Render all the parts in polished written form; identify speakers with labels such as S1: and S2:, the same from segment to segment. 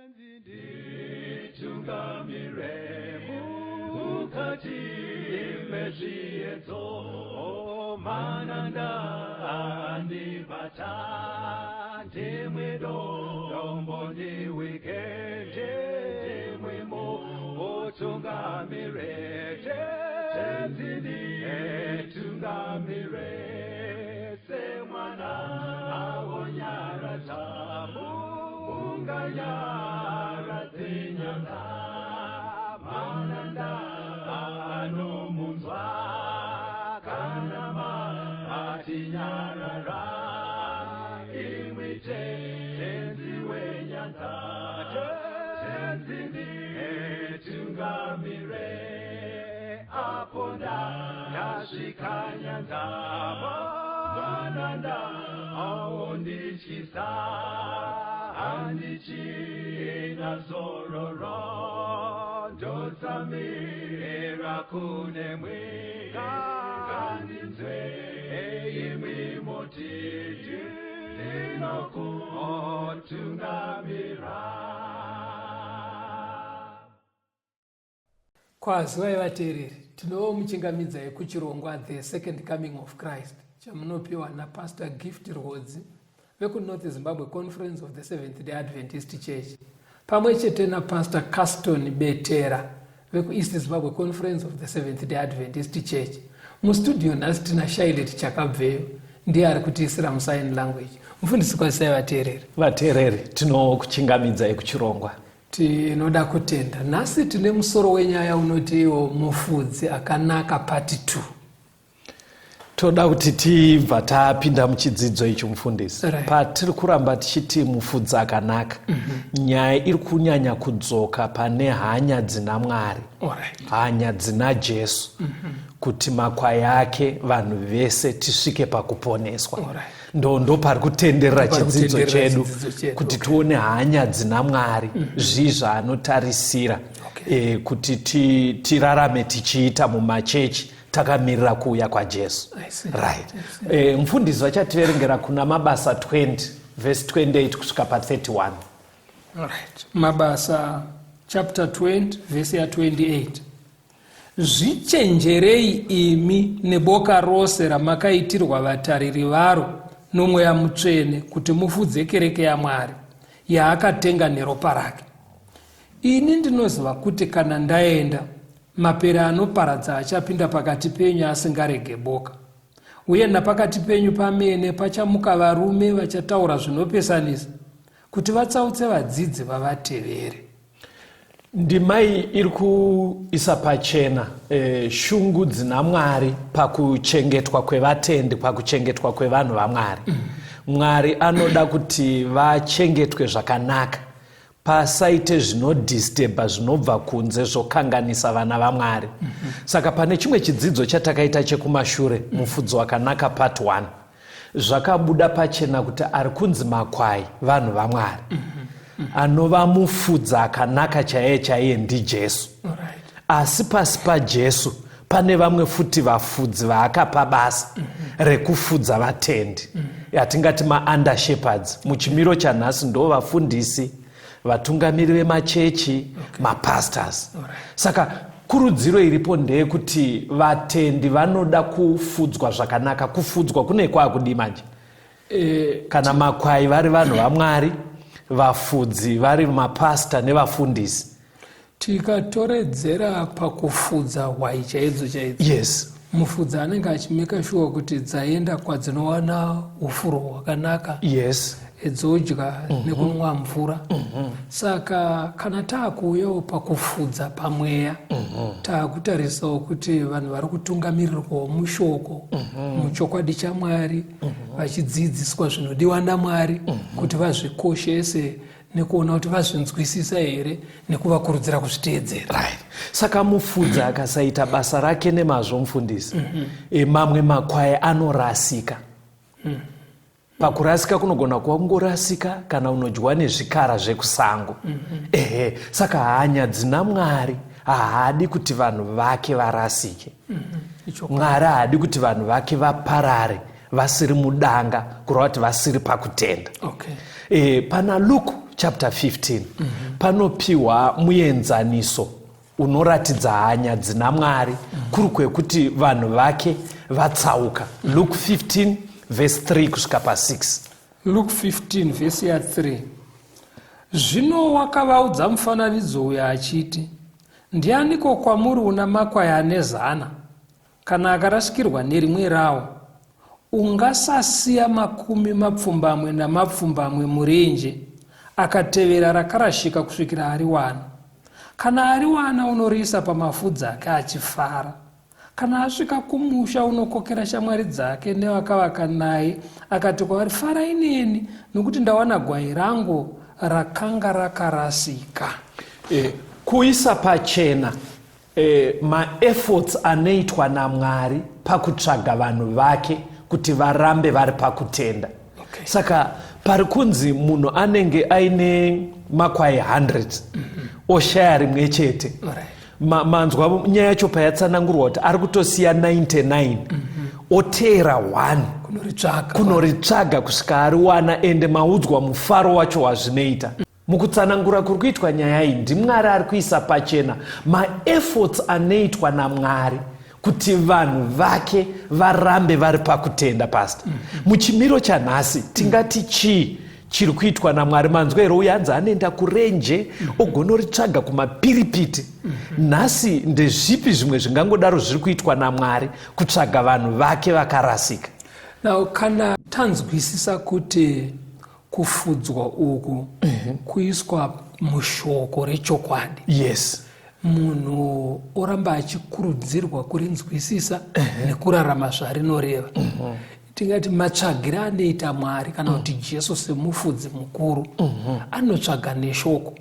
S1: Nditungamire mukati mezviedzo, mananda andibata, ndimwe dombo ndiwike, ndimwe mutungamire, Tenzi nditungamire, semwana awonyaradza munganyaradze nyanga, mananda anomunzwa kana matinyarara, imwi Tenzi wenyanza, Tenzi nditungamire, apo ndasvika nyanza, mananda aondityisa, handichina zororo, ndotsamira kunemwi, ngandinzwe imwi moti ndinokutungamira.
S2: Kwaziwai vateereri, tinomuchingamidzai kuchirongwa The Second Coming of Christ chamunopiwa naPastor Gift Rwodzi vekuNorth Zimbabwe Conference of the Seventh Day Adventist Church pamwe chete naPastor Caston Betera vekuEast Zimbabwe Conference of the Seventh Day Adventist Church. Mustudio nhasi tina Shailet Chakabveyo, ndiye ari kutiisira musign language. Mufundisi, kwazisai vateereri.
S3: Vateereri, tinokuchingamidzai kuchirongwa.
S2: Tinoda kutenda. Nhasi tine musoro wenyaya unoti iwo mufudzi akanaka part 2.
S3: Toda kuti tibva tapinda muchidzidzo ichi mufundisi.
S2: Right.
S3: Patiri kuramba tichiti mufudzi akanaka, nyaya iri kunyanya kudzoka pane hanya dzina Mwari.
S2: Alright.
S3: Hanya dzina Jesu. Kuti makwai ake vanhu vese tisvike pakuponeswa.
S2: Alright.
S3: Ndo pari kutenderera
S2: Pari
S3: chidzidzo
S2: kutenderera
S3: chedu,
S2: chidzidzo chedu,
S3: kuti tione hanya dzina Mwari, zvii zvaanotarisira, kuti tirarame tichiita mumachechi takamirira kuuya kwaJesu.
S2: I see.
S3: Right.
S2: I see.
S3: Mufundisi vachativerengera kuna Mabasa 20 verse 28 kusvika pa 31.
S2: Right. Mabasa chapter 20 verse ya 28. Zvichenjerei imi neboka rose ramakaitirwa vatariri varo noMweya Mutsvene kuti mufudze kereke yaMwari yaakatenga neropa rake. Ini ndinoziva kuti kana ndaenda, mapere anoparadza achapinda pakati penyu asingarege boka. Uye napakati penyu pamene pachamuka varume vachataura zvinopesanisa kuti vatsautse vadzidzi vavatevere.
S3: Ndima iyi iri kuisa pachena shungu dzina Mwari pakuchengetwa kwevatendi, pakuchengetwa kwevanhu vaMwari. Mwari anoda kuti vachengetwe zvakanaka, pasaite zvinodisturba zvinobva kunze zvokanganisa vana vaMwari. Saka pane chimwe chidzidzo chatakaita chekumashure, mufudzi wakanaka part 1, zvakabuda pachena kuti ari kunzi makwai vanhu vaMwari. Anova mufudzi akanaka chaiye chaiye ndiJesu. Asi pasi paJesu pane vamwe futi vafudzi vaakapa basa rekufudza vatendi, yatingati ma-under shepherds. Muchimiro chanhasi ndo vafundisi, vatungamiri vemachechi, mapastors. Saka kurudziro iripo ndeyekuti vatendi vanoda kufudzwa zvakanaka. Kufudzwa kune kwakudii manje? Kana makwai vari vanhu vaMwari, vafudzi vari mapasta nevafundisi.
S2: Tikatoredzera pakufudza hwai chaidzo chaidzo. Mufudzi anenge achimeka shuwa kuti dzaenda kwadzinowana ufuro hwakanaka. Dzodya nekunwa mvura. Saka kana taakuuyawo pakufudza pamweya, taakutarisawo kuti vanhu vari kutungamirirwawo mushoko, muchokwadi chaMwari, vachidzidziswa zvinodiwa naMwari, kuti vazvikoshese nekuona kuti vazvinzwisisa here nekuvakurudzira kuzviteedzera.
S3: Right. Saka mufudzi akasaita basa rake nemazvo mufundisi, mamwe makwai anorasika. Pakurasika kunogona kuva kungorasika kana unodyiwa nezvikara zvekusango. Saka hanya dzina Mwari haadi kuti vanhu vake varasike. Mwari haadi kuti vanhu vake vaparare vasiri mudanga, kureva kuti vasiri pakutenda. Pana Luke chapter 15 panopiwa muenzaniso unoratidza hanya dzina Mwari kuri kwekuti vanhu vake vatsauka. Luke 15 verse 3 kusvika pa6.
S2: Luke 15 vhesi ya3. Zvino wakavaudza mufananidzo uyu achiti, Ndianiko kwamuri una makwai ane 100, kana akarasikirwa nerimwe rawo, ungasasiya 77 murenje, akatevera rakarashika kusvikira ariwana? Kana ariwana, unoriisa pamafudzi ake achifara. Kana asvika kumusha, unokokera shamwari dzake nevakavaka naye, akati kwavari, Farai neni, nokuti ndawana gwai rangu rakanga rakarasika.
S3: Kuisa pachena maefforts anoitwa naMwari pakutsvaga vanhu vake kuti varambe vari pakutenda. Saka pari kunzi munhu anenge aine makwai 100 oshaya rimwe chete. Manzwa nyaya yacho payatsanangurwa kuti ari kutosiya 99 oteera 1
S2: kunoritsvaga,
S3: kunoritsvaga kusvika ariwana. Ende maudzwa mufaro wacho wazvinoita. Mukutsanangura kuri kuitwa nyaya iyi, ndiMwari ari kuisa pachena maefforts anoitwa naMwari kuti vanhu vake varambe vari pakutenda. Pastor, muchimiro chanhasi tingati chii chiri kuitwa naMwari? Manzwa here, uyo anzi anoenda kurenje ogonoritsvaga kumapiripiti. Nhasi ndezvipi zvimwe zvingangodaro zviri kuitwa naMwari kutsvaga vanhu vake vakarasika?
S2: Now, kana tanzwisisa kuti kufudzwa uku kuiswa mushoko rechokwadi, munhu oramba achikurudzirwa kurinzwisisa nekurarama zvarinoreva, tingati matsvagiro anoita Mwari, kana kuti Jesu semufudzi mukuru, anotsvaga neshoko.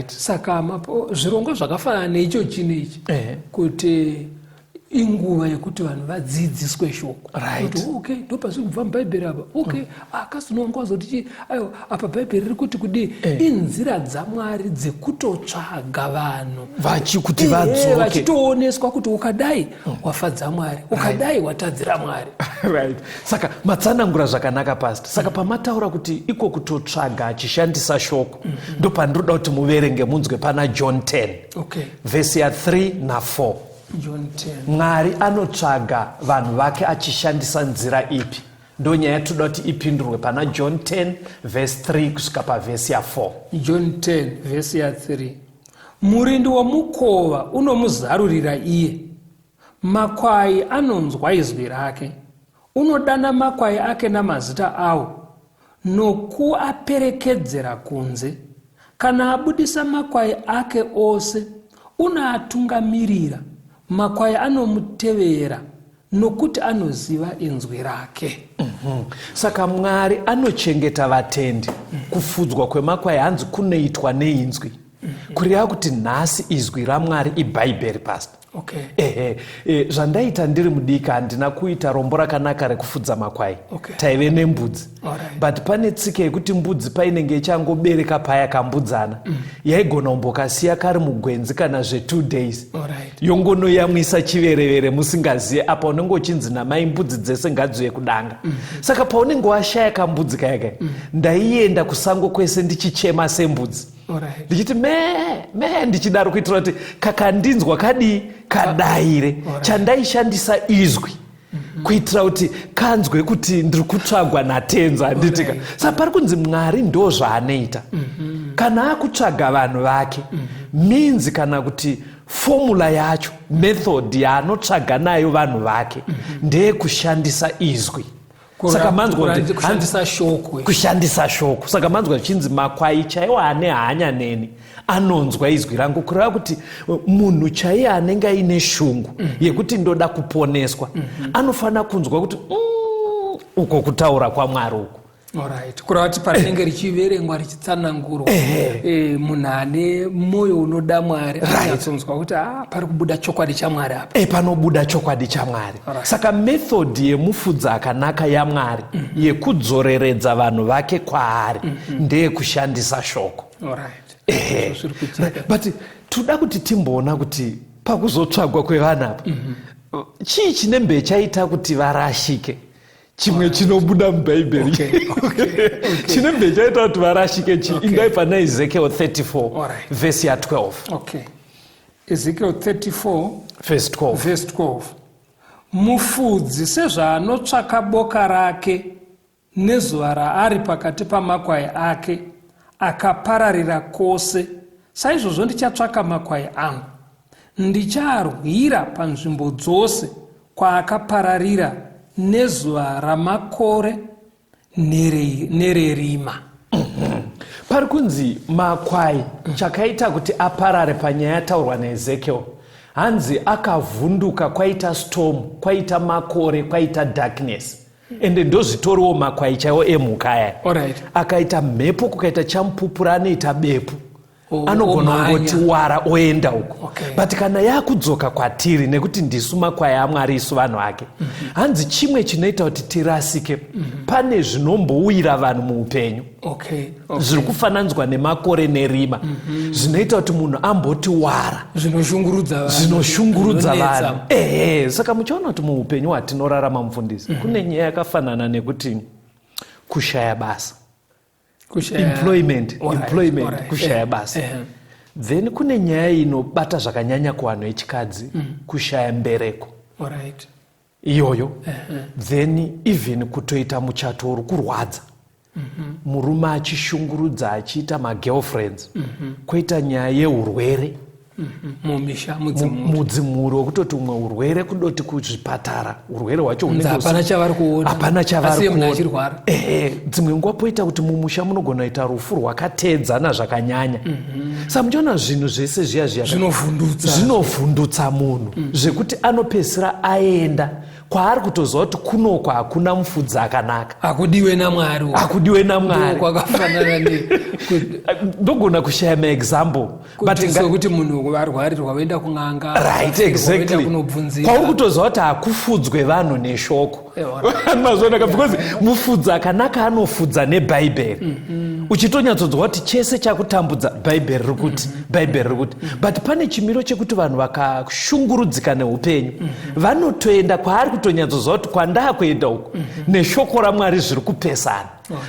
S2: Saka zvirongwa zvakafanana neicho chino ichi, kuti inguva yekuti vanhu vadzidziswe shoko. Kuti, okay, ndopazviri kubva mubhaibheri apa. Okay, akasi wanga wazoti chii? Aiwa, apa bhaibheri riri kuti kudii? Inzira dzaMwari dzekutotsvaga vanhu
S3: Vachikuti vadzoke.
S2: Vachitooneswa kuti ukadai wafadza Mwari, ukadai watadzira Mwari.
S3: Right, saka matsanangura zvakanaka, Pastor. Saka pamataura kuti iko kutotsvaga achishandisa shoko, ndopandinoda kuti muverenge munzwe pana John 10 vhesi ya3 na4.
S2: John 10.
S3: Mwari anotsvaga vanhu vake achishandisa nzira ipi? Ndo nyaya yatoda kuti ipindurwe pana John 10 vhesi 3 kusvika pavhesi ya4.
S2: John 10 vhesi ya3. Murindi womukova unomuzarurira iye, makwai anonzwa izwi rake. Unodana makwai ake namazita awo nokuaperekedzera kunze. Kana abudisa makwai ake ose, unoatungamirira. Makwai anomutevera, nokuti anoziva inzwi rake.
S3: Saka Mwari anochengeta vatendi. Kufudzwa kwemakwai hanzi kunoitwa neinzwi, kureva kuti nhasi izwi raMwari ibhaibheri, Pastor. Ehe, zvandaita ndiri mudiki, handina kuita rombo rakanaka rekufudza makwai. Taive nembudzi. But pane tsika yekuti mbudzi painenge ichangobereka paya kambudzana, yaigona kumbokasiya kari mugwenzi kana zve2 days, yongonoyamwisa chiverevere musingazive. Apa unenge uchinzi namai, mbudzi dzese ngadziuye kudanga. Saka paunenge washaya kambudzi kaya kaya, ndaienda kusango kwese ndichichema sembudzi, ndichiti mee mee, ndichidaro kuitira kuti kakandinzwa kadii, kadaire. Chandaishandisa izwi kuitira kuti kanzwe kuti ndiri kutsvagwa natenza, handitika? Saka pari kunzi Mwari ndo zvaanoita kana akutsvaga vanhu vake. Means kana kuti formula yacho, method yaanotsvaga nayo vanhu vake ndeyekushandisa izwi. Saka manzwa kuti
S2: Kushandisa shoko.
S3: Kushandisa shoko. Saka manzwa zvichinzi makwai chaiwo ane hanya neni anonzwa izwi rangu, kureva kuti munhu chaiye anenge aine shungu yekuti ndoda kuponeswa anofanira kunzwa kuti uko kutaura kwaMwari uku."
S2: Alright. Kureva kuti parinenge richiverengwa, richitsanangurwa, munhu ane mwoyo unoda Mwari anonyatsonzwa kuti ah, pari kubuda chokwadi chaMwari apa.
S3: Panobuda chokwadi chaMwari. Saka method yemufudzi akanaka yaMwari yekudzoreredza vanhu vake kwaari ndeyekushandisa shoko.
S2: Izvo zviri kuitika.
S3: But toda kuti timboona kuti pakuzotsvagwa kwevanhu apa, chii chinembe chaita kuti varashike? Chimwe chinobuda mubhaibheri chinobve chaita kuti varashike chi. Indai pana Ezekiel 34 vhesi ya12.
S2: Okay. Ezekiel 34
S3: vhesi 12.
S2: Vhesi 12. Mufudzi sezvaanotsvaka boka rake nezuva raari pakati pamakwai ake akapararira kwose, saizvozvo ndichatsvaka makwai angu. Ndichaarwira panzvimbo dzose kwaakapararira nezuva ramakore nererima.
S3: Pari kunzi makwai, chakaita kuti aparare panyaya yataurwa naEzekiel, hanzi akavhunduka, kwaita storm, kwaita makore, kwaita darkness. Ende ndozvitoriwo makwai chaiwo emhuka aya. Akaita mhepo, kukaita chamupupura, anoita bepu, anogona kungoti wara oenda uko. But kana yakudzoka kwatiri, nekuti ndisu makwai aMwari, isu vanhu ake, hanzi chimwe chinoita kuti tirasike, pane zvinombowira vanhu muupenyu zviri kufananidzwa nemakore nerima, zvinoita kuti munhu amboti wara.
S2: Zvinoshungurudza vanhu.
S3: Zvinoshungurudza
S2: Zvinonetsa.
S3: vanhu, ehe. Saka muchiona kuti muupenyu hwatinorarama, mufundisi, kune nyaya yakafanana nekuti kushaya basa, employment, employment, kushaya basa. Then kune nyaya inobata zvakanyanya kuvanhu vechikadzi, kushaya mbereko iyoyo. Then even kutoita muchato uri kurwadza, murume achishungurudza, achiita magirlfriends, kwoita nyaya yeurwere
S2: Mumisha, mudzimhuri.
S3: Mudzimhuri, wekutoti umwe urwere kudoti kuzvipatara, urwere hwacho hunenge
S2: Hapana chavari kuona.
S3: Hapana chavari
S2: Asi munhu
S3: kuona.
S2: achirwara.
S3: Ehe, dzimwe nguva poita kuti mumusha munogona kuita rufu rwakateedzana zvakanyanya. Saka muchiona zvinhu zvese zviya zviya
S2: Zvinovhundutsa.
S3: Zvinovhundutsa munhu zvekuti anopedzisira aenda kwaari kutoziva kuti kunoko hakuna mufudzi akanaka.
S2: Hakudiwe naMwari uku.
S3: Hakudiwe naMwari.
S2: Ndo kwakafanana ne
S3: Ndogona kushaya maexample, but
S2: kuti sokuti munhu arwarirwa, voenda kun'anga, voenda kunobvunzira.
S3: Kwauri kutoziva kuti hakufudzwe vanhu neshoko. Mazvonaka, because mufudzi akanaka anofudza nebhaibheri, uchitonyatsonzwa kuti chese chakutambudza, bhaibheri riri kuti, bhaibheri riri kuti. But pane chimiro chekuti vanhu vakashungurudzika neupenyu vanotoenda kwaari kutonyatsoziva kuti kwandaakuenda uku neshoko raMwari zviri kupesana,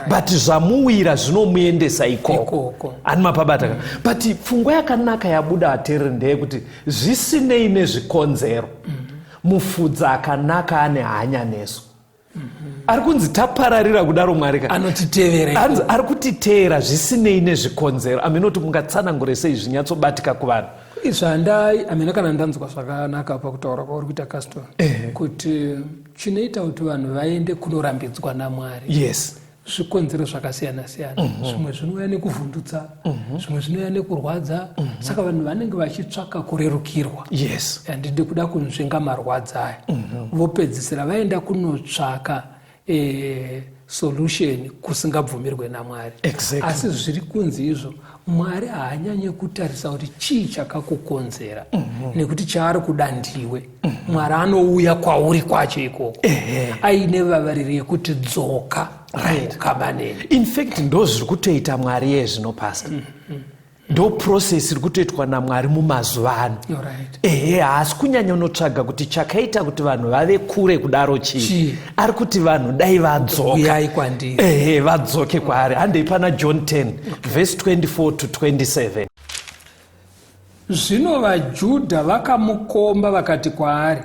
S3: but zvamuwira zvinomuendesa ikoko.
S2: Ikoko.
S3: Ani mapabata ka? But pfungwa yakanaka yabuda, ateereri, ndeyekuti zvisinei nezvikonzero, mufudzi akanaka ane hanya nesu. Ari kunzi tapararira kudaro, Mwari ka
S2: Anotitevera
S3: Hanzi
S2: ikoko.
S3: ari kutiteera zvisinei nezvikonzero. Aminoti mungatsanangure sei zvinyatsobatika kuvanhu?
S2: Zvandai hamena kana ndanzwa zvakanaka pakutaura kwauri kuita, Caston, kuti chinoita kuti vanhu vaende kunorambidzwa naMwari zvikonzero zvakasiyana siyana. Zvimwe zvinouya nekuvhundutsa, zvimwe zvinouya nekurwadza. Saka vanhu vanenge vachitsvaka kurerukirwa. Handidi kuda kunzvenga marwadza aya. Vopedzisira vaenda kunotsvaka solution kusingabvumirwe naMwari. Asi zviri kunzi izvo, Mwari haanyanyi kutarisa kuti chii chakakukonzera, nekuti chaari kuda ndiwe. Mwari anouya kwauri kwacho ikoko aine vavariro yekuti dzoka ukama neni.
S3: In fact, ndo zviri kutoita Mwari yezvino, pastor. Ndo process iri kutoitwa naMwari mumazuva ano. Ehe, haasi kunyanya unotsvaga kuti chakaita kuti vanhu vave kure kudaro chii.
S2: Chii?
S3: Ari kuti vanhu dai vadzoka.
S2: Uyai kwandiri.
S3: Ehe, vadzoke kwaari. Handei pana John 10 verse 24 to 27.
S2: Zvino vaJudha vakamukomba vakati kwaari,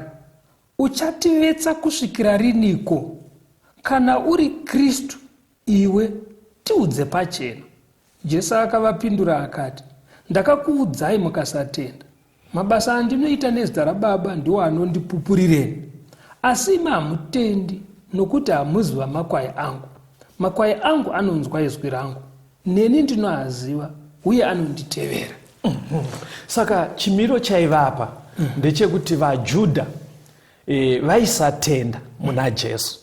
S2: "Uchativetsa kusvikira riniko? Kana uri Kristu iwe, tiudze pachena." Jesu akavapindura akati, "Ndakakuudzai mukasatenda. Mabasa andinoita nezita raBaba ndiwo anondipupurireni. Asi imi hamutendi, nokuti hamuzi vamakwai angu. Makwai angu anonzwa izwi rangu, neni ndinoaziva, uye anonditevera."
S3: Saka chimiro chaivapa ndechekuti vaJudha vaisatenda muna Jesu.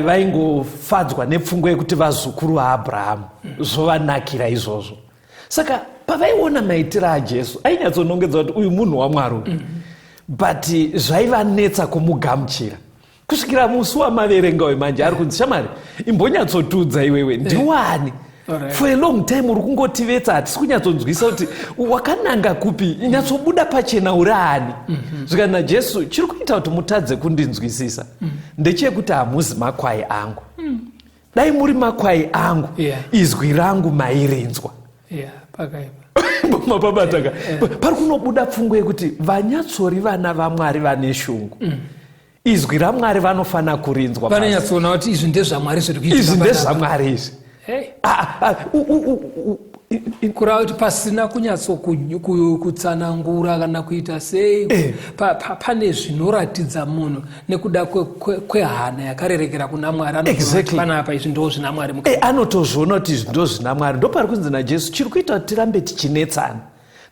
S3: Vaingofadzwa nepfungwa yekuti vazukuru vaAbhurahamu, zvovanakira izvozvo. Saka pavaiona maitiro aJesu, ainyatsonongedza kuti uyu munhu waMwari uyu, but zvaivanetsa kumugamuchira kusvikira musi wamaverenga wemanje. Ari kunzi, "Shamwari, imbonyatsotudza iwewe, ndiwani?"
S2: Alright.
S3: For a long time uri kungotivetsa, hatisi kunyatsonzwisa kuti wakananga kupi, nyatsobuda pachena uri ani. Zvikati naJesu, chiri kuita kuti mutadze kundinzwisisa ndechekuti hamuzi makwai angu. Dai muri makwai angu, izwi rangu mairinzwa.
S2: Yeah, pakaipa.
S3: Mapabataka pari kunobuda pfungwa yekuti vanyatsori vana vaMwari vane shungu, izwi raMwari vanofanira kurinzwa.
S2: Vanonyatsoona kuti izvi ndezvaMwari zviri kuitika
S3: Izvi
S2: panapa.
S3: ndezvaMwari izvi.
S2: Hey.
S3: Ah, ah,
S2: Kureva kuti pasina kunyatsokutsanangura kana kuita sei, pane zvinoratidza munhu nekuda kwehana yakarerekera kuna Mwari, anoziva kuti panapa izvi ndo zvina Mwari mukati.
S3: Anotozviona kuti izvi ndo zvina Mwari. Ndopari kunzi naJesu, chiri kuita kuti tirambe tichinetsana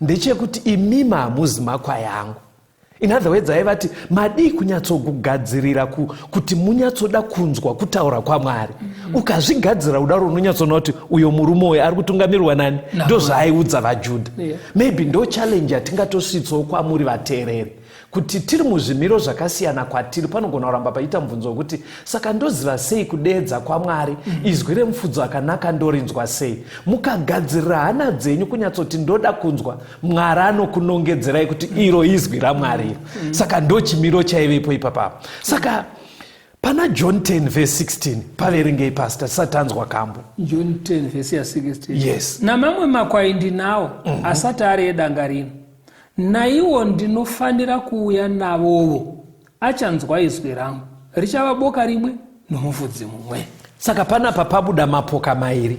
S3: ndechekuti imimi hamuzi makwai angu. In other words, aivati madii kunyatsokugadzirira kuti munyatsoda kunzwa kutaura kwaMwari. Ukazvigadzira kudaro, unonyatsoona kuti uyo murume uyo ari kutungamirwa nani.
S2: NaMwari.
S3: Ndo zvaaiudza vaJudha. Maybe ndo challenge yatingatosvitsawo kwamuri vateereri, kuti tiri muzvimiro zvakasiyana kwatiri, panogona kuramba paita mubvunzo wekuti, saka ndoziva sei kudeedza kwaMwari? Izwi remufudzo akanaka ndorinzwa sei? Mukagadzirira hana dzenyu kunyatsoti ndoda kunzwa, Mwari anokunongedzerai kuti iro izwi raMwari iro. Saka ndo chimiro chaivepo ipapapo. Saka pana John 10 verse 16, paverengei, pastor, tisati tanzwa kambo.
S2: John 10 vhesi ya16.
S3: Yes.
S2: Namamwe makwai ndinawo asati ari edanga rino, naiwo ndinofanira kuuya navovo, achanzwa izwi rangu, richava boka rimwe nomufudzi mumwe.
S3: Saka panapa pabuda mapoka mairi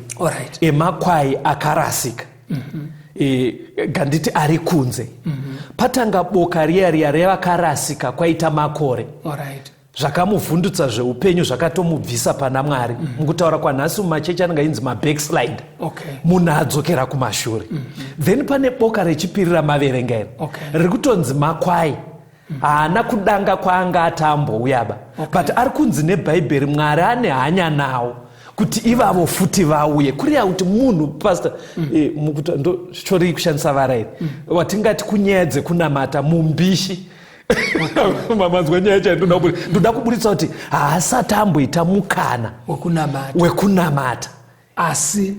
S3: emakwai akarasika. Ganditi ari kunze. Patanga boka riya riya revakarasika kwaita makore, zvakamuvhundutsa zveupenyu zvakatomubvisa pana Mwari. Mukutaura kwanhasi mumachechi anenge ainzi mabackslide, munhu adzokera kumashure. Then pane boka rechipiri ramaverenga iri, riri kutonzi makwai haana kudanga kwaanga atambouyaba, but ari kunzi neBhaibheri Mwari ane hanya nawo kuti ivavo futi vauye. Kureva kuti munhu, pastor, ndo chori kushandisa vara iri watingati kunyaya dzekunamata mumbishi. Mamanzwa nyaya chayo? Ndoda kuburitsa kuti haasati amboita mukana
S2: wekunamata.
S3: Wekunamata.
S2: Asi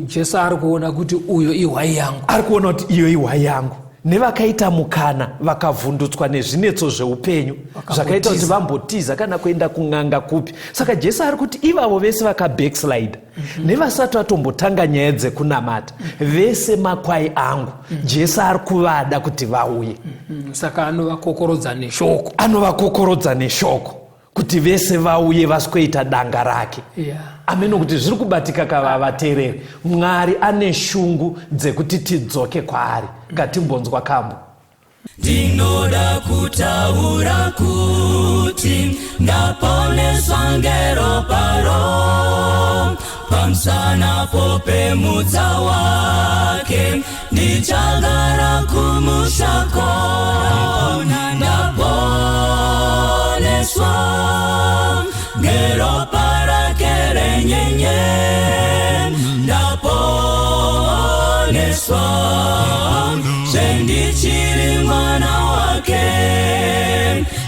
S2: Jesu ari kuona kuti uyo ihwai yangu.
S3: Ari kuona kuti iyo ihwai yangu, nevakaita mukana vakavhundutswa nezvinetso zveupenyu zvakaita kuti vambotiza kana kuenda kun'anga kupi. Saka Jesu ari kuti ivavo vese vakabackslide nevasati vatombotanga nyaya dzekunamata, vese makwai angu. Jesu ari kuvada kuti vauye.
S2: Saka anovakokorodza neshoko.
S3: Anovakokorodza neshoko kuti vese vauye vasikoita danga rake. Ameno kuti zviri kubatika kava vateereri. Mwari ane shungu dzekuti tidzoke kwaari. Ngatimbonzwa kambo.
S1: Ndinoda kutaura kuti ndaponeswa ngeropa pamusana popemutsa wake, ndichagara kumushako. Ndaponeswa ngeropa rake renyenye, ndaponeswa zvendichiri mwana wake.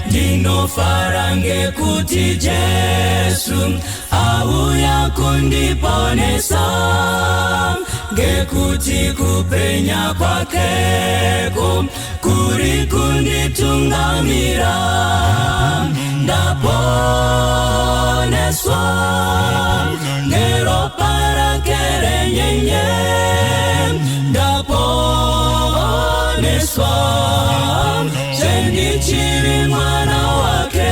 S1: Ndinofara ngekuti Jesu auya kundiponesa, ngekuti kupenya kwakeko kuri kunditungamira. Ndaponeswa ngeropa rake renyenye, ndaponeswa zvendichiri mwana wake.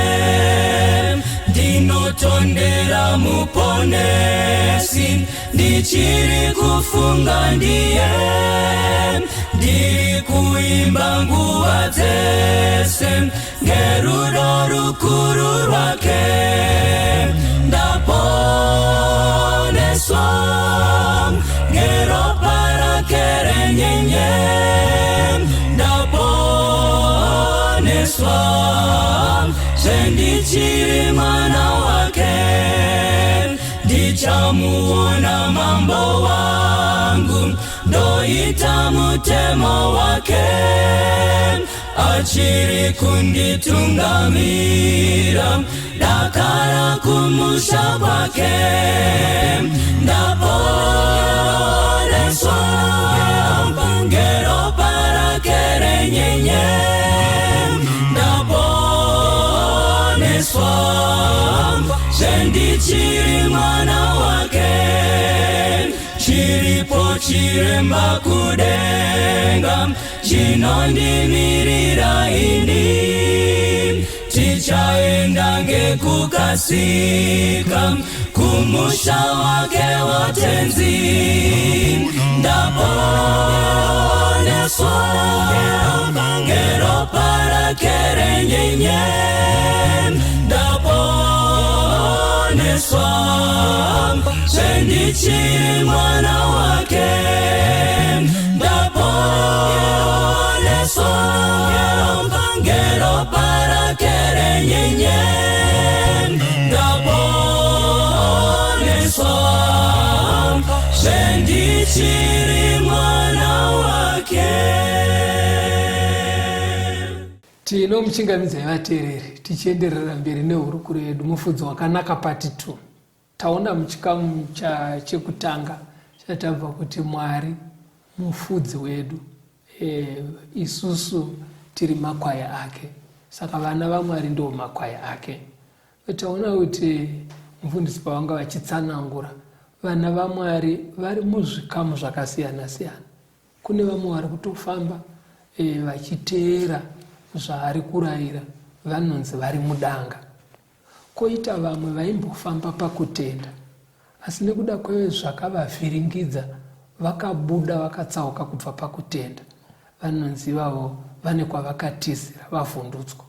S1: Ndinotondera Muponesi, ndichiri kufunga ndiye, ndiri kuimba nguva dzese ngerudo rukuru rwake. Ndaponeswa ngeropa rake renyenye, ndaponeswa zvendichiri mwana wake. Ndichamuona Mambo wangu, ndoita mutemo wake, achiri kunditungamira. Dakara kumusha kwake. Ndaponeswa ngeropa rake renyenye. Ndaponeswa zvendichiri mwana wake. Chiripo chiremba kudenga chinondimirira ini. Tichaenda ngekukasika kumusha wake watenzi. Ndaponeswa ngeropa rake renyenye. Ndaponeswa zvendichiri mwana wake. Ndaponeswa ngeropa rake renyenye. Ndaponeswa zvendichiri mwana wake.
S2: Tinomuchingamidzai vateereri, tichienderera mberi nehurukuro yedu Mufudzi Wakanaka Part 2. Taona muchikamu chekutanga chatabva kuti Mwari mufudzi wedu, isusu tiri makwai ake, saka vana vaMwari ndo makwai ake. Taona kuti mufundisi pavanga vachitsanangura, vana vaMwari vari muzvikamu zvakasiyana siyana. Kune vamwe vari kutofamba vachiteera zvaari kurayira, vanonzi vari mudanga. Koita vamwe vaimbofamba pakutenda, asi nekuda kwezvakavavhiringidza vakabuda vakatsauka kubva pakutenda, vanonzi ivavo vane kwavakatizira vavhundutswa.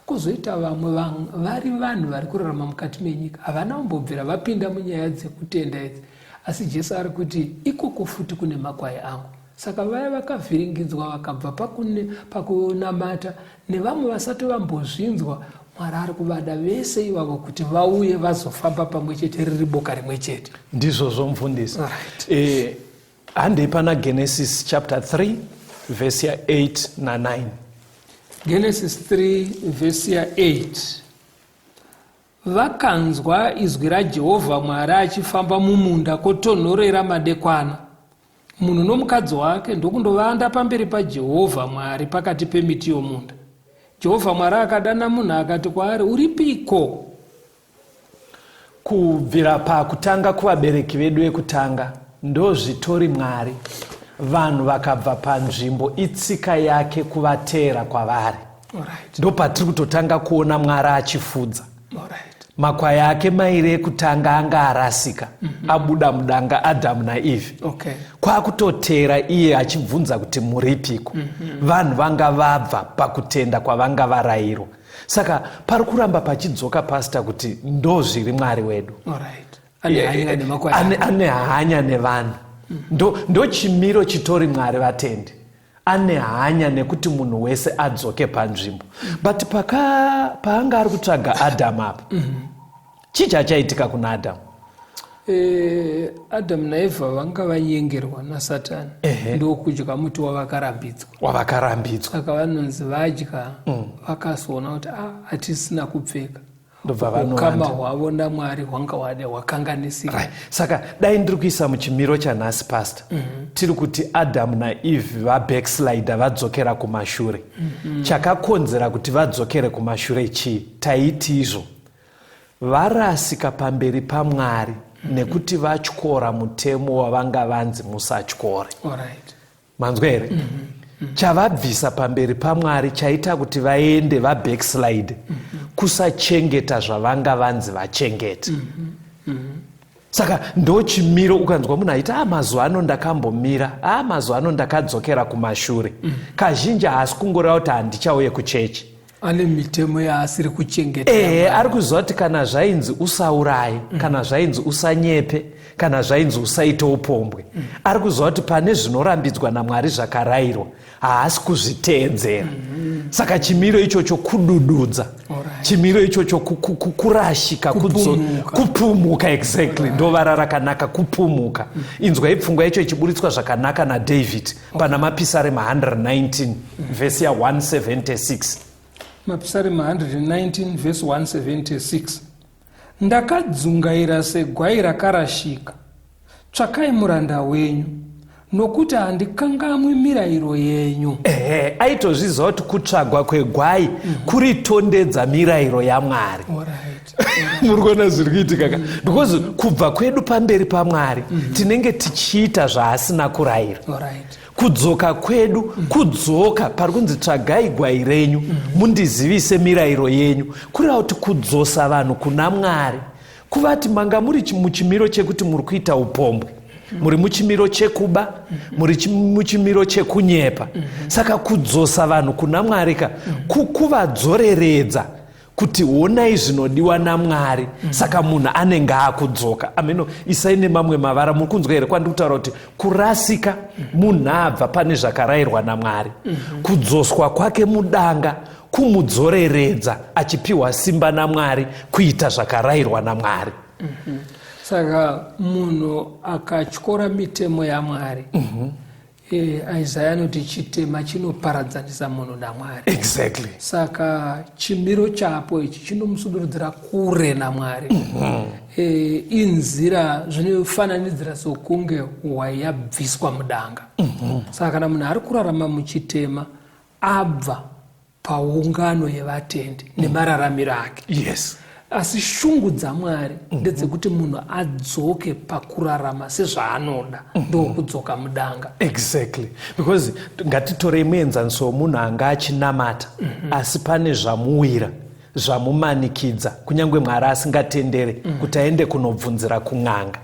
S2: Kwozoita vamwe vari vanhu vari kurarama mukati menyika, havana kumbobvira vapinda munyaya dzekutenda idzi, asi Jesu ari kuti ikoko futi kune makwai angu. Saka vaya vakavhiringidzwa vakabva pakunamata nevamwe vasati vambozvinzwa, Mwari ari kuvada vese ivavo kuti vauye vazofamba pamwe chete riri boka rimwe chete.
S3: Ndizvozvo mufundisi. Handei pana Genesis chapter 3 vhesi ya 8 na9.
S2: Genesis 3 vhesi ya 8. Vakanzwa izwi raJehovha Mwari achifamba mumunda kotonhorera madekwana. Munhu nomukadzi wake ndokundovanda pamberi paJehovha Mwari pakati pemiti yomunda. Jehovha Mwari akadana munhu akati kwaari, Uripiko?
S3: Kubvira pakutanga kuvabereki vedu vekutanga, ndozvitori Mwari. Vanhu vakabva panzvimbo itsika yake kuvateera kwavari. Ndopatiri kutotanga kuona Mwari achifudza. Makwai ake mairi ekutanga anga arasika, abuda mudanga, Adhamu naEvhe. Kwakutoteera iye achibvunza kuti muripiko. Vanhu vanga vabva pakutenda kwavanga varayirwa. Saka pari kuramba pachidzoka pasta kuti ndozviri Mwari wedu. Ane hanya nevanhu. Ndo chimiro chitori Mwari vatendi. Ane hanya nekuti munhu wese adzoke panzvimbo. But paanga ari kutsvaga Adhamu apa, chii chachaitika kuna Adhamu?
S2: Adhamu naEvha vanga vanyengerwa naSatani, ndokudya muti wavakarambidzwa. Saka vanonzi vadya, vakazoona kuti hatisina kupfeka. Ukama hwavo naMwari hwanga hwakanganisika.
S3: Right. Saka dai ndiri kuisa muchimiro chanhasi pastor, tiri kuti Adhamu naEve vabackslider, vadzokera kumashure. Chakakonzera kuti vadzokere kumashure chii? Taiti izvo varasika pamberi paMwari nekuti vatyora mutemo wavanga vanzi musatyore. Manzwa here? Chavabvisa pamberi paMwari chaita kuti vaende vabackslide, kusachengeta zvavanga vanzi vachengete. Saka ndo chimiro ukanzwa munhu aiti mazuva ano ndakambomira, mazuva ano ndakadzokera kumashure. Kazhinji haasi kungoreva kuti handichauye kuchechi.
S2: Ane mitemo yaasiri kuchengeta.
S3: Ari kuziva kuti kana zvainzi usauraye, kana zvainzi usanyepe, kana zvainzi usaite upombwe, ari kuziva kuti pane zvinorambidzwa naMwari zvakarayirwa, haasi kuzviteedzera. Saka chimiro ichocho kudududza, chimiro ichocho kurashika, kupumuka. Exactly, ndovara rakanaka, kupumuka. Inzwai pfungwa yacho ichiburitswa zvakanaka naDavid pana Mapisarema 119 vhesi ya 176.
S2: Mapisarema 119 vhesi 176. Ndakadzungaira segwai rakarashika. Tsvakai muranda wenyu, nokuti handikangamwi mirayiro yenyu.
S3: Ehe, aitozviziva kuti kutsvagwa kwegwai kuritondedza mirayiro yaMwari. Muri kuona zviri kuitika ka? Because kubva kwedu pamberi paMwari tinenge tichiita zvaasina kurayira. Kudzoka kwedu kudzoka pari kunzi tsvagai gwai renyu mundizivise mirayiro yenyu, kureva kuti kudzosa vanhu kuna Mwari, kuvati manga muri muchimiro chekuti muri kuita upombwe, muri muchimiro chekuba, muri muchimiro chekunyepa. Saka kudzosa vanhu kuna Mwari ka, kuvadzoreredza kuti honai zvinodiwa naMwari. Saka munhu anenge akudzoka ameno. Isai nemamwe mavara. Muri kunzwa here kwandiri kutaura kuti kurasika munhu abva pane zvakarayirwa naMwari, kudzoswa kwake mudanga kumudzoreredza achipiwa simba naMwari kuita zvakarayirwa naMwari?
S2: Saka munhu akatyora mitemo yaMwari, Isaya anoti chitema chinoparadzanisa munhu naMwari. Saka chimiro chapo ichi chinomusudurudzira kure naMwari. Inzira zvinofananidzira sokunge hwai yabviswa mudanga. Saka kana munhu ari kurarama muchitema, abva paungano yevatendi nemararamiro ake. Asi shungu dzaMwari ndedzekuti munhu adzoke pakurarama sezvaanoda, ndokudzoka mudanga.
S3: Exactly, because ngatitorei muenzaniso womunhu anga achinamata, asi pane zvamuwira zvamumanikidza, kunyange Mwari asingatendere, kuti aende kunobvunzira kun'anga.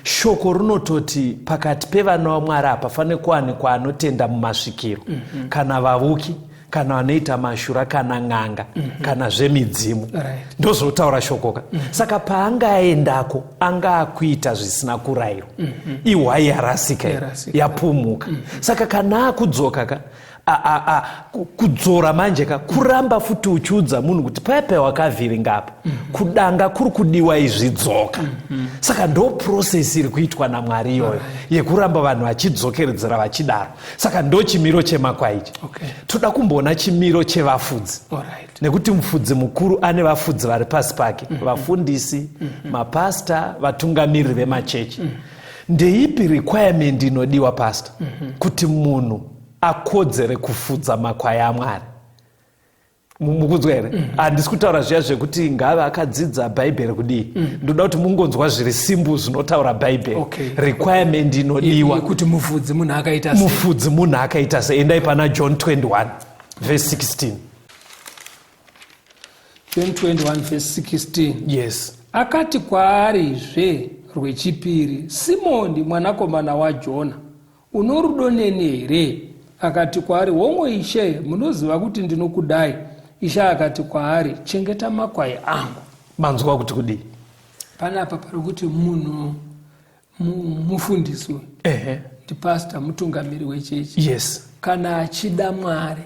S3: Shoko rinototi pakati pevana vaMwari hapafaniri kuwanikwa anotenda mumasvikiro, kana vavuki, kana vanoita mashura, kana n'anga, kana zvemidzimu. Ndozvotaura shoko ka. Saka paangaendako anga akuita zvisina kurayirwa. Ihwai yarasika,
S2: Yarasika.
S3: yapumuka. Saka kana akudzoka ka, kudzora manje ka, kuramba futi uchiudza munhu kuti paya paya wakavhiringa apa, kudanga kuri kudiwa izvi, dzoka. Saka ndo process iri kuitwa naMwari iyoyo yekuramba vanhu vachidzokeredzera vachidaro. Saka ndo chimiro chemakwai ichi. Toda kumboona chimiro chevafudzi, nekuti mufudzi mukuru ane vafudzi vari pasi pake, vafundisi, mapasta, vatungamiriri vemachechi. Ndeipi requirement inodiwa, pasta, kuti munhu akodzere kufudza makwai aMwari? Mukunzwa here? Handisi kutaura zviya zvekuti ngave akadzidza Bhaibheri kudii. Ndoda kuti mungonzwa zviri simple zvinotaura Bhaibheri. Requirement inodiwa
S2: Kuti mufudzi munhu akaita sei?
S3: Mufudzi munhu akaita sei? Endai pana John 21 verse 16.
S2: John 21 verse 16.
S3: Yes.
S2: Akati kwaarizve rwechipiri, "Simoni mwanakomana waJona, uno rudo neni here?" Akati kwaari, "Hongu Ishe, munoziva kuti ndinokudai." Ishe akati kwaari, "Chengeta makwai angu."
S3: Manzwa kuti kudii?
S2: Panapa pari kuti munhu mufundisi uyu, ndipasta, mutungamiri wechechi, kana achida Mwari,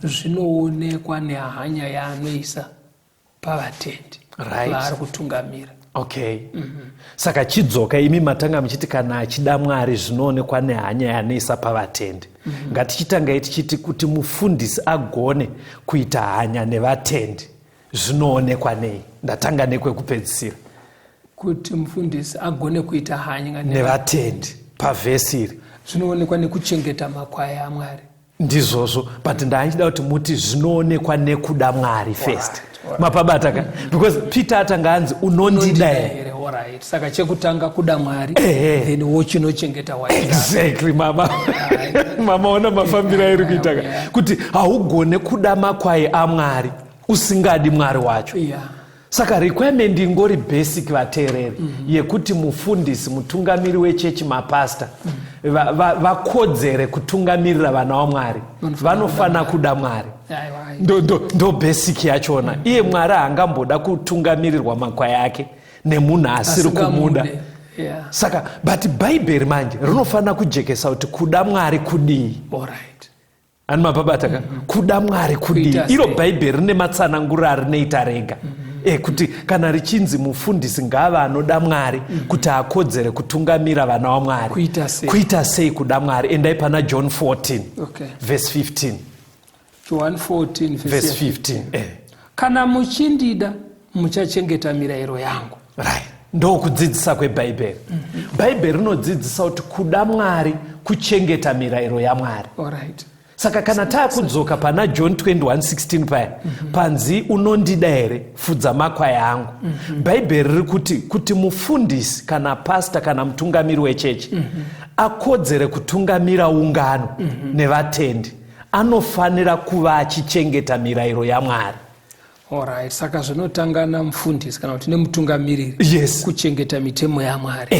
S2: zvinoonekwa nehanya yaanoisa pavatendi vaari kutungamira.
S3: Okay, saka chidzoka imi matanga muchiti kana achida Mwari zvinoonekwa nehanya yaanoisa pavatendi. Ngatichitangai tichiti kuti mufundisi agone kuita hanya nevatendi zvinoonekwa nei? Ndatanga nekwekupedzisira.
S2: Kuti mufundisi agone kuita hanya
S3: nevatendi pavhesi iri,
S2: zvinoonekwa nekuchengeta makwai aMwari.
S3: Ndizvozvo, but ndaachida kuti muti zvinoonekwa nekuda Mwari first. Mapabata ka? Because Peter atanga anzi, "Unondida here?"
S2: Here, alright. Saka chekutanga kuda Mwari, then wochinochengeta waita.
S3: Exactly, mama. Mamaona mafambiro airi kuita ka, kuti haugone kuda makwai aMwari usingadi Mwari wacho. Saka requirement ingori basic, vateereri, yekuti mufundisi, mutungamiri wechechi, mapasta vakodzere kutungamirira vana vaMwari, vanofana kuda Mwari.
S2: Aiwa, aiwa.
S3: Ndo basic yachona. Iye Mwari haangamboda kutungamirirwa makwai ake nemunhu asiri kumuda.
S2: Asingamude.
S3: Saka but Bhaibheri manje rinofanira kujekesa kuti kuda Mwari kudii. Ani mapabata ka? Kuda Mwari kudii?
S2: Kuita
S3: Iro
S2: sei?
S3: Bhaibheri rine matsananguro arinoita rega kuti kana richinzi mufundisi ngava anoda Mwari kuti akodzere kutungamira vana vaMwari,
S2: Kuita sei?
S3: Kuita sei kuda Mwari? Endai pana John 14 verse 15.
S2: John 14
S3: verse 15 eh.
S2: Kana muchindida muchachengeta mirayiro yangu.
S3: Right, ndokudzidzisa kwebhaibheri. Bhaibheri rinodzidzisa kuti kuda Mwari kuchengeta mirayiro yaMwari.
S2: Alright.
S3: Saka kana taakudzoka pana John 21:16 paya, panzi unondida here, fudza makwai angu. Bhaibheri riri kuti mufundisi kana pasta kana mutungamiri wechechi akodzere kutungamira ungano nevatendi, anofanira kuva achichengeta mirayiro yaMwari.
S2: Alright, saka zvinotanga namufundisi kana kuti nemutungamiriri kuchengeta mitemo yaMwari.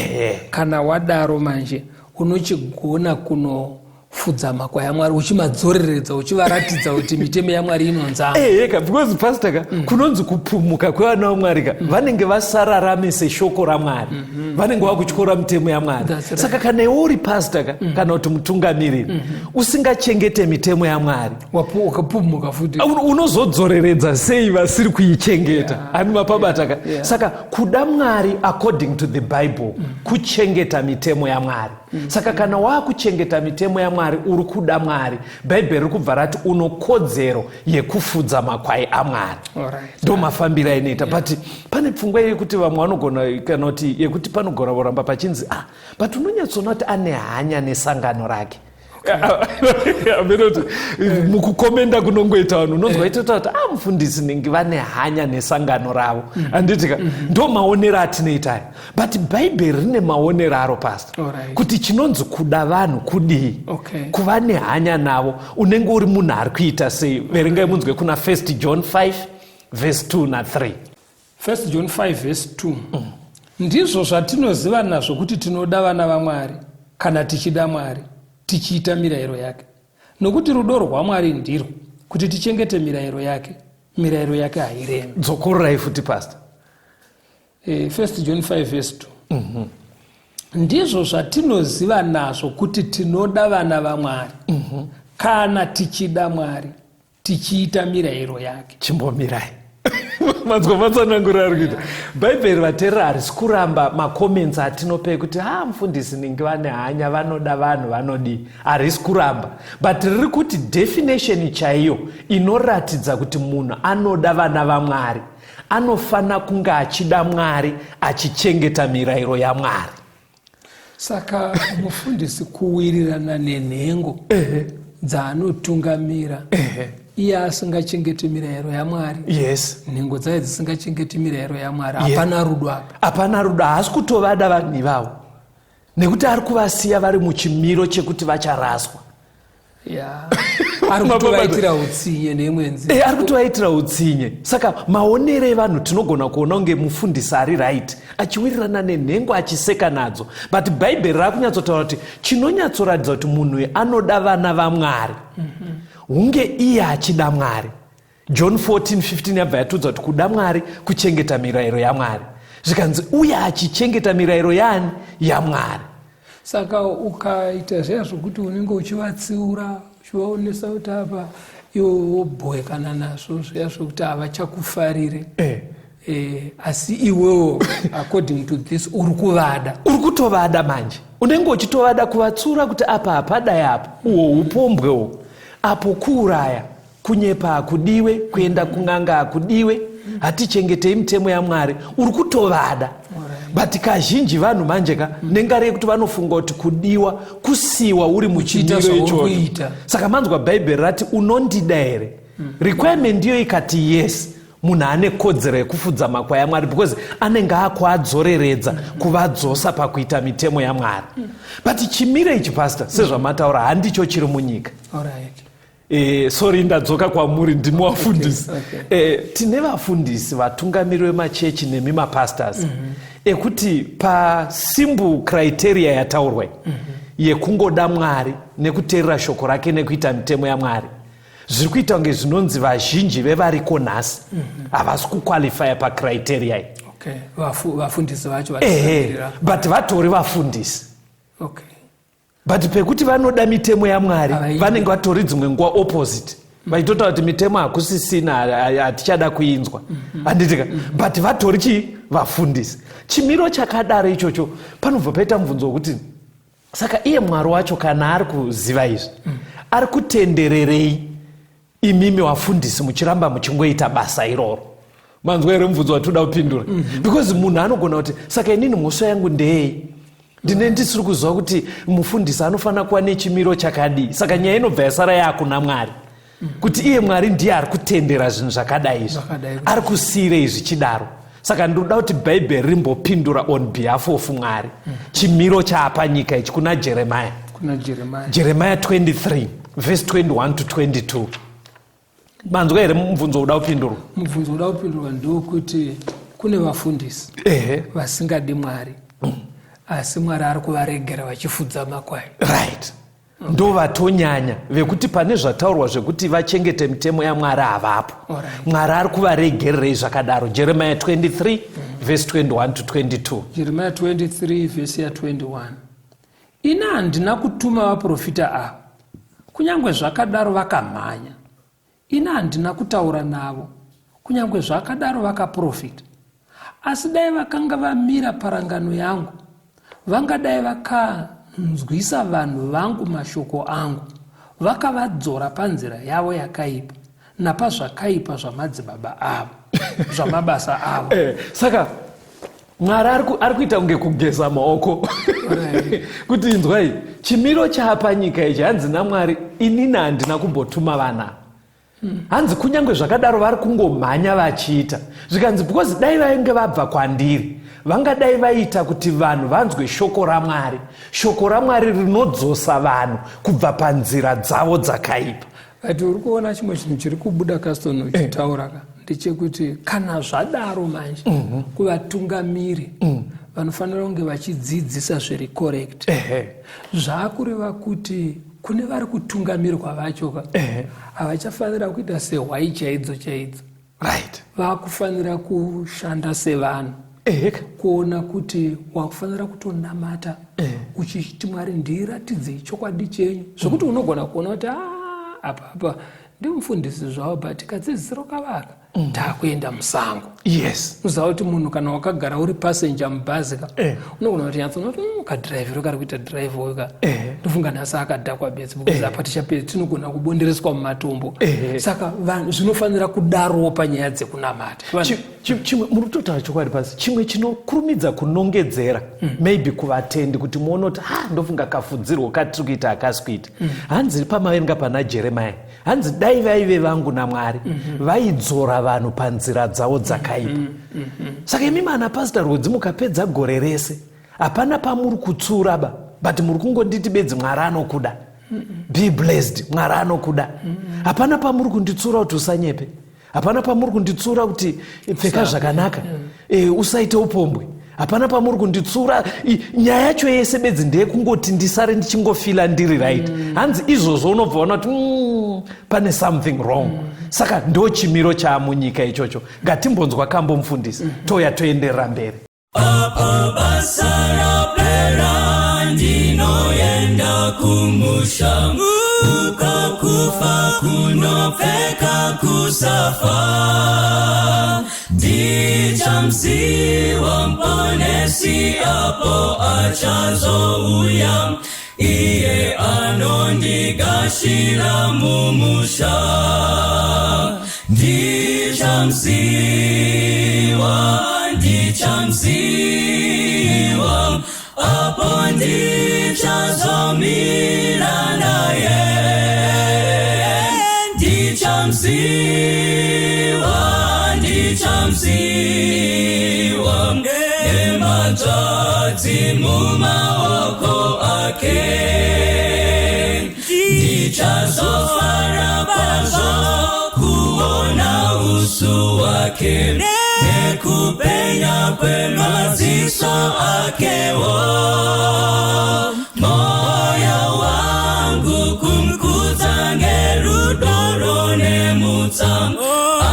S2: Kana wadaro manje unochigona kunofudza makwai aMwari, uchimadzoreredza, uchivaratidza kuti mitemo yaMwari inonzama.
S3: Eheka, because pastor ka, kunonzi kupumuka kwevana vaMwari ka, vanenge vasararame seshoko raMwari, vanenge vakutyora mitemo yaMwari.
S2: That's right.
S3: Saka kana iwe uri pastor ka, kana kuti mutungamiriri usingachengete mitemo yaMwari,
S2: Wakapumuka futi.
S3: Unozodzoreredza sei vasiri kuichengeta? Hani mapabata ka? Saka kuda Mwari according to the Bible kuchengeta mitemo yaMwari. Saka kana waakuchengeta mitemo yaMwari, uri kuda Mwari. Bhaibheri riri kubva rati unokodzero yekufudza makwai aMwari. Ndo mafambiro ainoita. But pane pfungwa yekuti vamwe vanogona, kana kuti yekuti panogona kuramba pachinzi but unonyatsoona kuti ane hanya nesangano rake. Aminoti mukukomenda kunongoita vanhu, unonzwa itota kuti mufundisi ningi vane hanya nesangano ravo, handiti ka? Ndo maonero atinoita aya, but Bhaibheri rine maonero aro, pastor, kuti chinonzi kuda vanhu kudii, kuva nehanya navo, unenge uri munhu ari kuita sei. Verengai munzwe kuna 1 John 5 verse 2 na3.
S2: 1 John 5 verse 2. Ndizvo zvatinoziva nazvo kuti tinoda vana vaMwari, kana tichida Mwari, tichiita mirayiro yake. Nokuti rudo rwaMwari ndirwo kuti tichengete mirayiro yake. Mirayiro yake hairemi.
S3: Dzokorerai futi, pastor.
S2: 1 John 5 verse 2. Ndizvo zvatinoziva nazvo kuti tinoda vana vaMwari, kana tichida Mwari, tichiita mirayiro yake.
S3: Chimbomirai. Manzwa matsananguro ari kuita Bhaibheri. Vateerera, harisi kuramba macomments atinopa ekuti ha, mufundisi ningi vane hanya, vanoda vanhu, vanodii. Harisi kuramba, but riri kuti definition chaiyo inoratidza kuti munhu anoda vana vaMwari anofanira kunge achida Mwari, achichengeta mirayiro yaMwari.
S2: Saka mufundisi kuwirirana nenhengo dzaanotungamira, iye asingachengeti mirayiro yaMwari, nhengo dzaye dzisingachengeti mirayiro yaMwari, hapana rudo apa.
S3: Hapana rudo. Haasi kutovada vanhu ivavo, nekuti ari kuvasiya vari muchimiro chekuti vacharaswa.
S2: Ya, ari kutovaitira utsinye neimwe nzira.
S3: Ari kutovaitira utsinye. Saka maonero evanhu, tinogona kuona kunge mufundisi ari right, achiwirirana nenhengo, achiseka nadzo, but Bhaibheri rakunyatsotaura kuti chinonyatsoratidza kuti munhu uyu anoda vana vaMwari, hunge iye achida Mwari. John 14:15 yabva yatiudza kuti kuda Mwari kuchengeta mirayiro yaMwari. Zvikanzi uye achichengeta mirayiro yani? YaMwari.
S2: Saka ukaita zviya zvokuti unenge uchivatsiura, uchivaonesa kuti apa, iwe wobhowekana nazvo zviya zvokuti havachakufarire, asi iwewo according to this uri kuvada.
S3: Uri kutovada manje, unenge uchitovada, kuvatsiura kuti apa hapadai, apa uhwo upombwe uhwo, apo kuuraya, kunyepa hakudiwe, kuenda kun'anga hakudiwe, hatichengetei mitemo yaMwari. Uri kutovada, but kazhinji vanhu manje ka, nengari yekuti vanofunga kuti kudiwa kusiwa uri
S2: Uchiita
S3: muchimiro
S2: zvauri
S3: ichocho.
S2: Kuita.
S3: Saka manzwa Bhaibheri rati unondida here, requirement ndiyo ikati yes, munhu ane kodzero yekufudza makwai aMwari, because anenge akuadzoreredza, kuvadzosa pakuita mitemo yaMwari. But chimiro ichi, pastor, sezvamataura, handicho chiri munyika. Sorry, ndadzoka kwamuri, ndimi wafundisi. Tine vafundisi, vatungamiri vemachechi nemi mapastors, ekuti pasimple criteria yataurwa yekungoda Mwari nekuteerera shoko rake nekuita mitemo yaMwari, zviri kuita kunge zvinonzi vazhinji vevariko nhasi havasi kuqualifya pacriteria iyi.
S2: Okay. Vafundisi vacho
S3: Ehe,
S2: vachisamirira.
S3: but vatori vafundisi, but pekuti vanoda mitemo yaMwari,
S2: Havaidi.
S3: vanenge vatori dzimwe nguva opposite, vachitotaura kuti mitemo hakusisina, hatichada kuinzwa, handitika? But vatori chii? Vafundisi. Chimiro chakadaro ichocho, panobva paita mubvunzo wekuti saka iye Mwari wacho, kana ari kuziva izvi, ari kutendererei? Imimi wafundisi muchiramba muchingoita basa iroro. Manzwa here mubvunzo watoda kupindura? Because munhu anogona kuti, saka inini mhosva yangu ndeyei? Ndine ndisiri kuziva kuti mufundisi anofanira kuva nechimiro chakadii. Saka nyaya inobva yasara yaakuna Mwari, kuti iye Mwari ndiye ari kutendera zvinhu zvakadai izvi,
S2: Zvakadai.
S3: Ari kusiyirei zvichidaro? Saka ndinoda kuti Bhaibheri rimbopindura on behalf of Mwari chimiro chaapa nyika ichi kuna Jeremaya.
S2: Kuna Jeremaya.
S3: Jeremaya 23 verse 21 to 22. Manzwa here mubvunzo uda kupindurwa?
S2: Mubvunzo uda kupindurwa ndokuti kune vafundisi vasingadi Mwari, asi Mwari ari kuvaregera vachifudza makwai.
S3: Right, ndo vatonyanya vekuti pane zvataurwa zvekuti vachengete mitemo yaMwari havapo. Mwari ari kuvaregererei zvakadaro? Jeremia 23 verse 21 to 22.
S2: Jeremia 23 vhesi ya21: "Ini handina kutuma vaprofita ava, kunyange zvakadaro vakamhanya. Ini handina kutaura navo, kunyange zvakadaro vakaprofita. Asi dai vakanga vamira parangano yangu, vangadai vakanzwisa vanhu vangu mashoko angu, vakavadzora panzira yavo yakaipa napazvakaipa zvamadzibaba avo, zvamabasa avo."
S3: Saka Mwari ari kuita kunge kugeza maoko kuti inzwai chimiro chaapa nyika ichi. Hanzi naMwari, inini handina kumbotuma vana. Hanzi kunyange zvakadaro vari kungomhanya vachiita. Zvikanzi because dai vainge vabva kwandiri, vangadai vaita kuti vanhu vanzwe shoko raMwari, shoko raMwari rinodzosa vanhu kubva panzira dzavo dzakaipa.
S2: But uri kuona chimwe chinhu chiri kubuda, Caston, uchitaura ka, ndechekuti kana zvadaro manje, kuvatungamiri vanofanira kunge vachidzidzisa zviri correct. Zvaakureva kuti kune vari kutungamirwa vacho ka, havachafanira kuita sehwai chaidzo chaidzo. Vakufanira kushanda sevanhu, kuona kuti wakufanira kutonamata uchiti, "Mwari, ndiratidzei chokwadi chenyu," zvokuti unogona kuona kuti, "Ah, apa apa ndimufundisi zvavo, but kadzidzisiro kavaka, taakuenda musango." Uziva kuti munhu kana wakagara uri passenger mubhazi ka, unogona kuti nyatsoona kuti kadhiraivhiro kari kuita dhiraivho ka, ndofunga nhasi akadhakwa bedzi, because apa tichapedza tinogona kubondereswa mumatombo. Saka vanhu zvinofanira kudarowo panyaya dzekunamata.
S3: Chimwe muri kutotaura chokwadi pasi. Chimwe chinokurumidza kunongedzera maybe kuvatendi kuti muone kuti, ha, ndofunga kafudzirwo katiri kuita hakasi kuita. Hanzi pamaverenga pana Jeremia, hanzi dai vaive vangu naMwari, vaidzora vanhu panzira dzavo dzakaipa. Saka imi mana Pastor Rwodzi, mukapedza gore rese hapana pamuri kutsura ba, but muri kungonditi bedzi, "Mwari anokuda, be blessed, Mwari anokuda." Hapana pamuri kunditsura kuti usanyepe, hapana pamuri kunditsura kuti pfeka zvakanaka, usaite upombwe, hapana pamuri kunditsura. Nyaya yacho yese bedzi ndeyekungoti ndisare ndichingofila ndiri right. Hanzi izvozvo unobva waona kuti pane something wrong. Saka ndo chimiro chaamunyika ichocho. Ngatimbonzwa kambo, mufundisi, touya toenderera mberi.
S1: Apo basa rapera, ndinoenda kumusha, uko kufa kunopfeka kusafa. Ndichamuziva Muponesi apo achazouya, iye anondigashira mumusha. Ndichamuziva, ndichamuziva apo ndichazomira naye. Ndichamuziva, ndichamuziva nematsvadzi mumaoko ake. Ndichazofara kwazvo kuona uso wake nekupenya kwemaziso akewo. Moyo wangu kumukudza ngerudo nemutsa,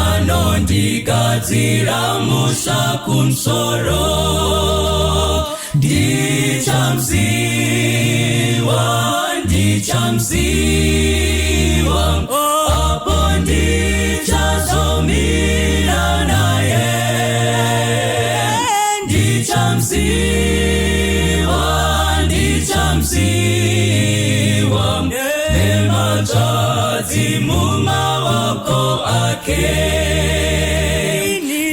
S1: anondigadzira musha kumusoro. Ndichamuziva, ndichamuziva apo ndichazomira naye. Ndichamuziva, ndichamuziva nematsvadzi. Nemhanzvadzi mumaoko ake.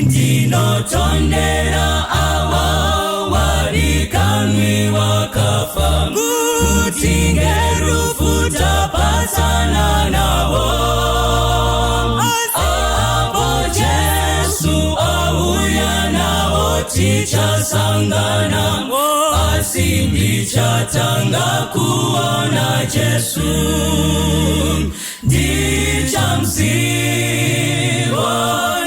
S1: Ndinotondera ava wadikanwi wakafa, kuti ngerufu tapatsana navo. Apo Jesu auya navo tichasangana, asi ndichatanga kuona Jesu. Ndichamuziva,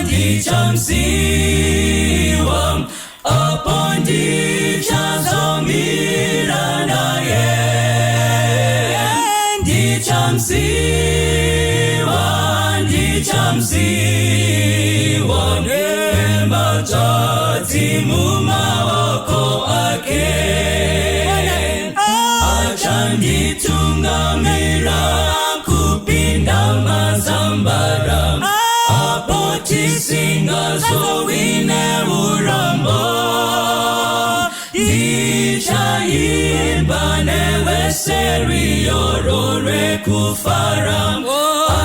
S1: ndichamuziva, apo ndichazomira naye. Ndichamuziva, ndichamuziva, nemhanzvadzi mumaoko ake. Achanditungamira kupinda mazambara, apo tisingazowi neurombo. Ndichaimba nevese rwiyo rwekufara,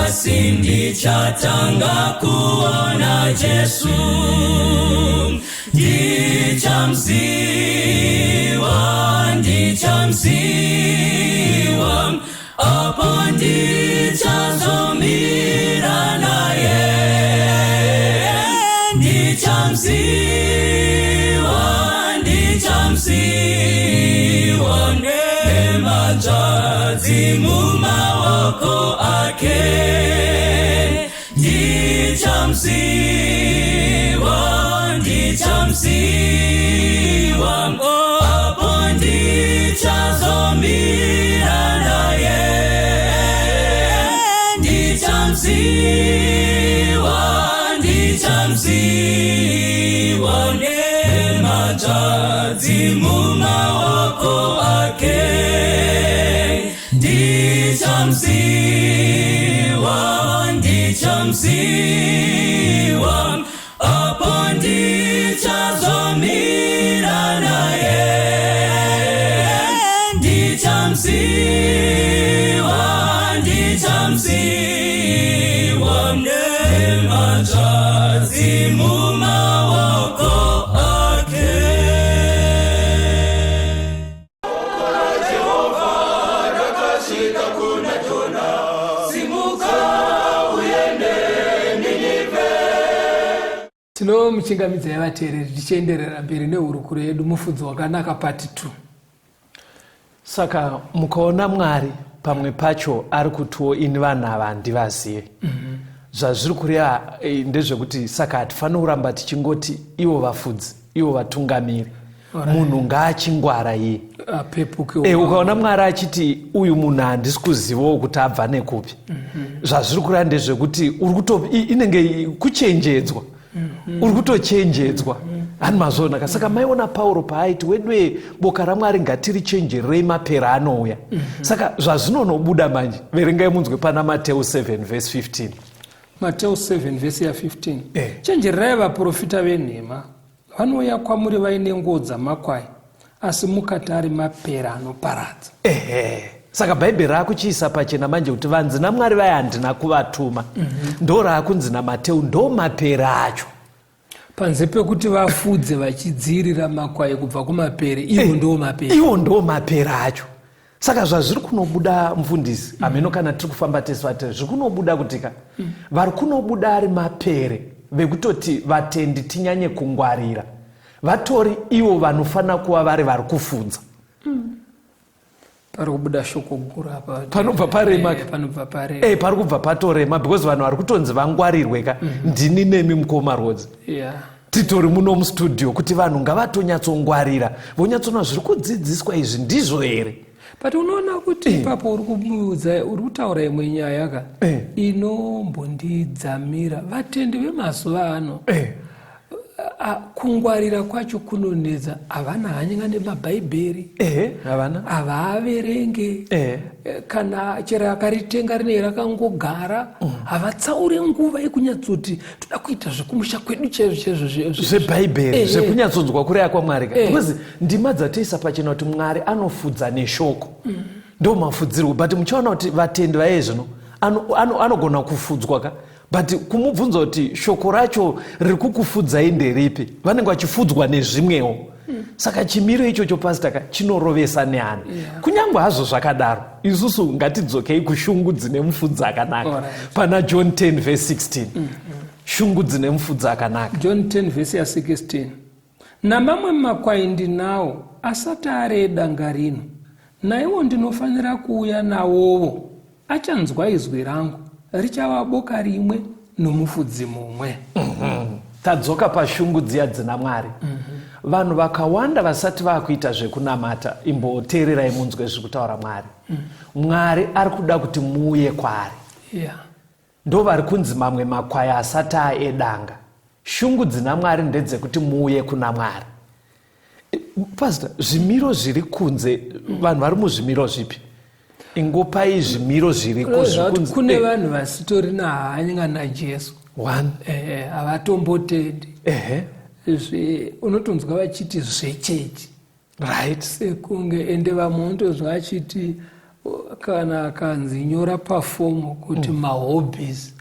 S1: asi ndichatanga kuona Jesu. Ndichamuziva, ndichamuziva, apo ndichazomira naye. Ndichamuziva, ndichamuziva, nemhanzvadzi mumaoko ake. Ndichamuziva, ndichamuziva, apo ndichazomira naye. Ndichamuziva, ndichamuziva, nemhanzvadzi mumaoko ake. Ndichamuziva, ndichamuziva, apo ndichazomira naye. Ndichamuziva, ndichamuziva, nemhanzvadzi mumaoko ake.
S2: Tinomuchingamidzai vateereri, tichienderera mberi nehurukuro yedu, Mufudzi Wakanaka Part 2.
S3: Saka mukaona Mwari pamwe pacho ari kutiwo, "Ini vanhu ava handivazive," zvazviri kureva ndezvekuti saka hatifaniri kuramba tichingoti ivo vafudzi, ivo vatungamiri. Munhu ngaachingwara iye.
S2: Apepuke.
S3: Ukaona Mwari achiti uyu munhu handisi kuzivawo kuti abva nekupi, zvazviri kureva ndezvekuti uri kuto inenge kuchenjedzwa, uri kutochenjedzwa. Hani mazvonaka? Saka maiona Pauro paaiti, "Wedwe, boka raMwari ngatirichenjererei, mapera anouya." Saka zvazvinonobuda manje, verengai munzwe pana Mateu 7 vhesi 15.
S2: Mateu 7 vhesi ya15.
S3: Eh.
S2: Chenjererai vaprofita venhema, vanouya kwamuri vaine nguo dzamakwai, asi mukati ari mapera anoparadza.
S3: Ehe, saka Bhaibheri raakuchiisa pachena manje kuti vanzi naMwari vaya, "Handina kuvatuma," ndo raakunzi naMateu ndo mapera acho.
S2: Panze pekuti vafudze vachidziirira makwai kubva kumapere, ivo ndo mapere.
S3: Iwo ndo mapera acho. Saka zvazviri kunobuda, mufundisi, hameno kana tiri kufamba tese vatiri, zviri kunobuda kuti ka vari kunobuda ari mapere vekutoti vatendi tinyanye kungwarira, vatori ivo vanofanira kuva vari vari kufudza.
S2: Pari kubuda shoko guru apa.
S3: Panobva parema.
S2: Panobva parema.
S3: Pari kubva patorema because vanhu vari kutonzi vangwarirwe ka ndini nemi, mukoma Rodzi, titori muno mustudio, kuti vanhu ngavatonyatsongwarira, vonyatsona zviri kudzidziswa izvi ndizvo here.
S2: But unoona kuti ipapo uri kumuudza, uri kutaura imwe nyaya ka inombondidzamira. Vatendi vemazuva ano, kungwarira kwacho kunonetsa. Havana hanya nemabhaibheri.
S3: Ehe, havana.
S2: Havaaverenge. Kana chero akaritenga rinei rakangogara, havatsauri nguva yekunyatsoti toda kuita zvekumusha kwedu chaizvo chaizvo
S3: zvebhaibheri, zvekunyatsonzwa kureva kwaMwari ka. Because ndima dzatoisa pachena kuti Mwari anofudza neshoko, ndo mafudzirwo. But muchaona kuti vatendi vaiye zvino Anogona kufudzwa ka, but kumubvunza kuti shoko racho riri kukufudzai nderipi, vanenge vachifudzwa nezvimwewo. Saka chimiro ichocho, pastor ka, chinorovesa nehana. Kunyange hazvo zvakadaro, isusu ngatidzokei kushungu dzine mufudzi akanaka. Pana John 10 verse 16, shungu dzine mufudzi akanaka.
S2: John 10 vhesi ya16: "Namamwe makwai ndinawo asati ari edanga rino, naiwo ndinofanira kuuya nawowo. Achanzwa izwi rangu, richava boka rimwe nomufudzi mumwe."
S3: Tadzoka pashungu dziya dzina Mwari. Vanhu vakawanda vasati vaakuita zvekunamata, imboteererai munzwe zviri kutaura Mwari. Mwari ari kuda kuti muuye kwaari. Ndo vari kunzi mamwe makwai asati aedanga. Shungu dzina Mwari ndedzekuti muuye kuna Mwari. Pastor, zvimiro zviri kunze, vanhu vari muzvimiro zvipi? Ingopai zvimiro zviriko.
S2: Unoziva kuti
S3: zviri kunze.
S2: Kune vanhu vasitorina hanya naJesu.
S3: One.
S2: Havatombotendi. Unotonzwa vachiti zvechechi sekunge, ende vamwe unotonzwa achiti kana akanzi nyora pafomu kuti mahobbies,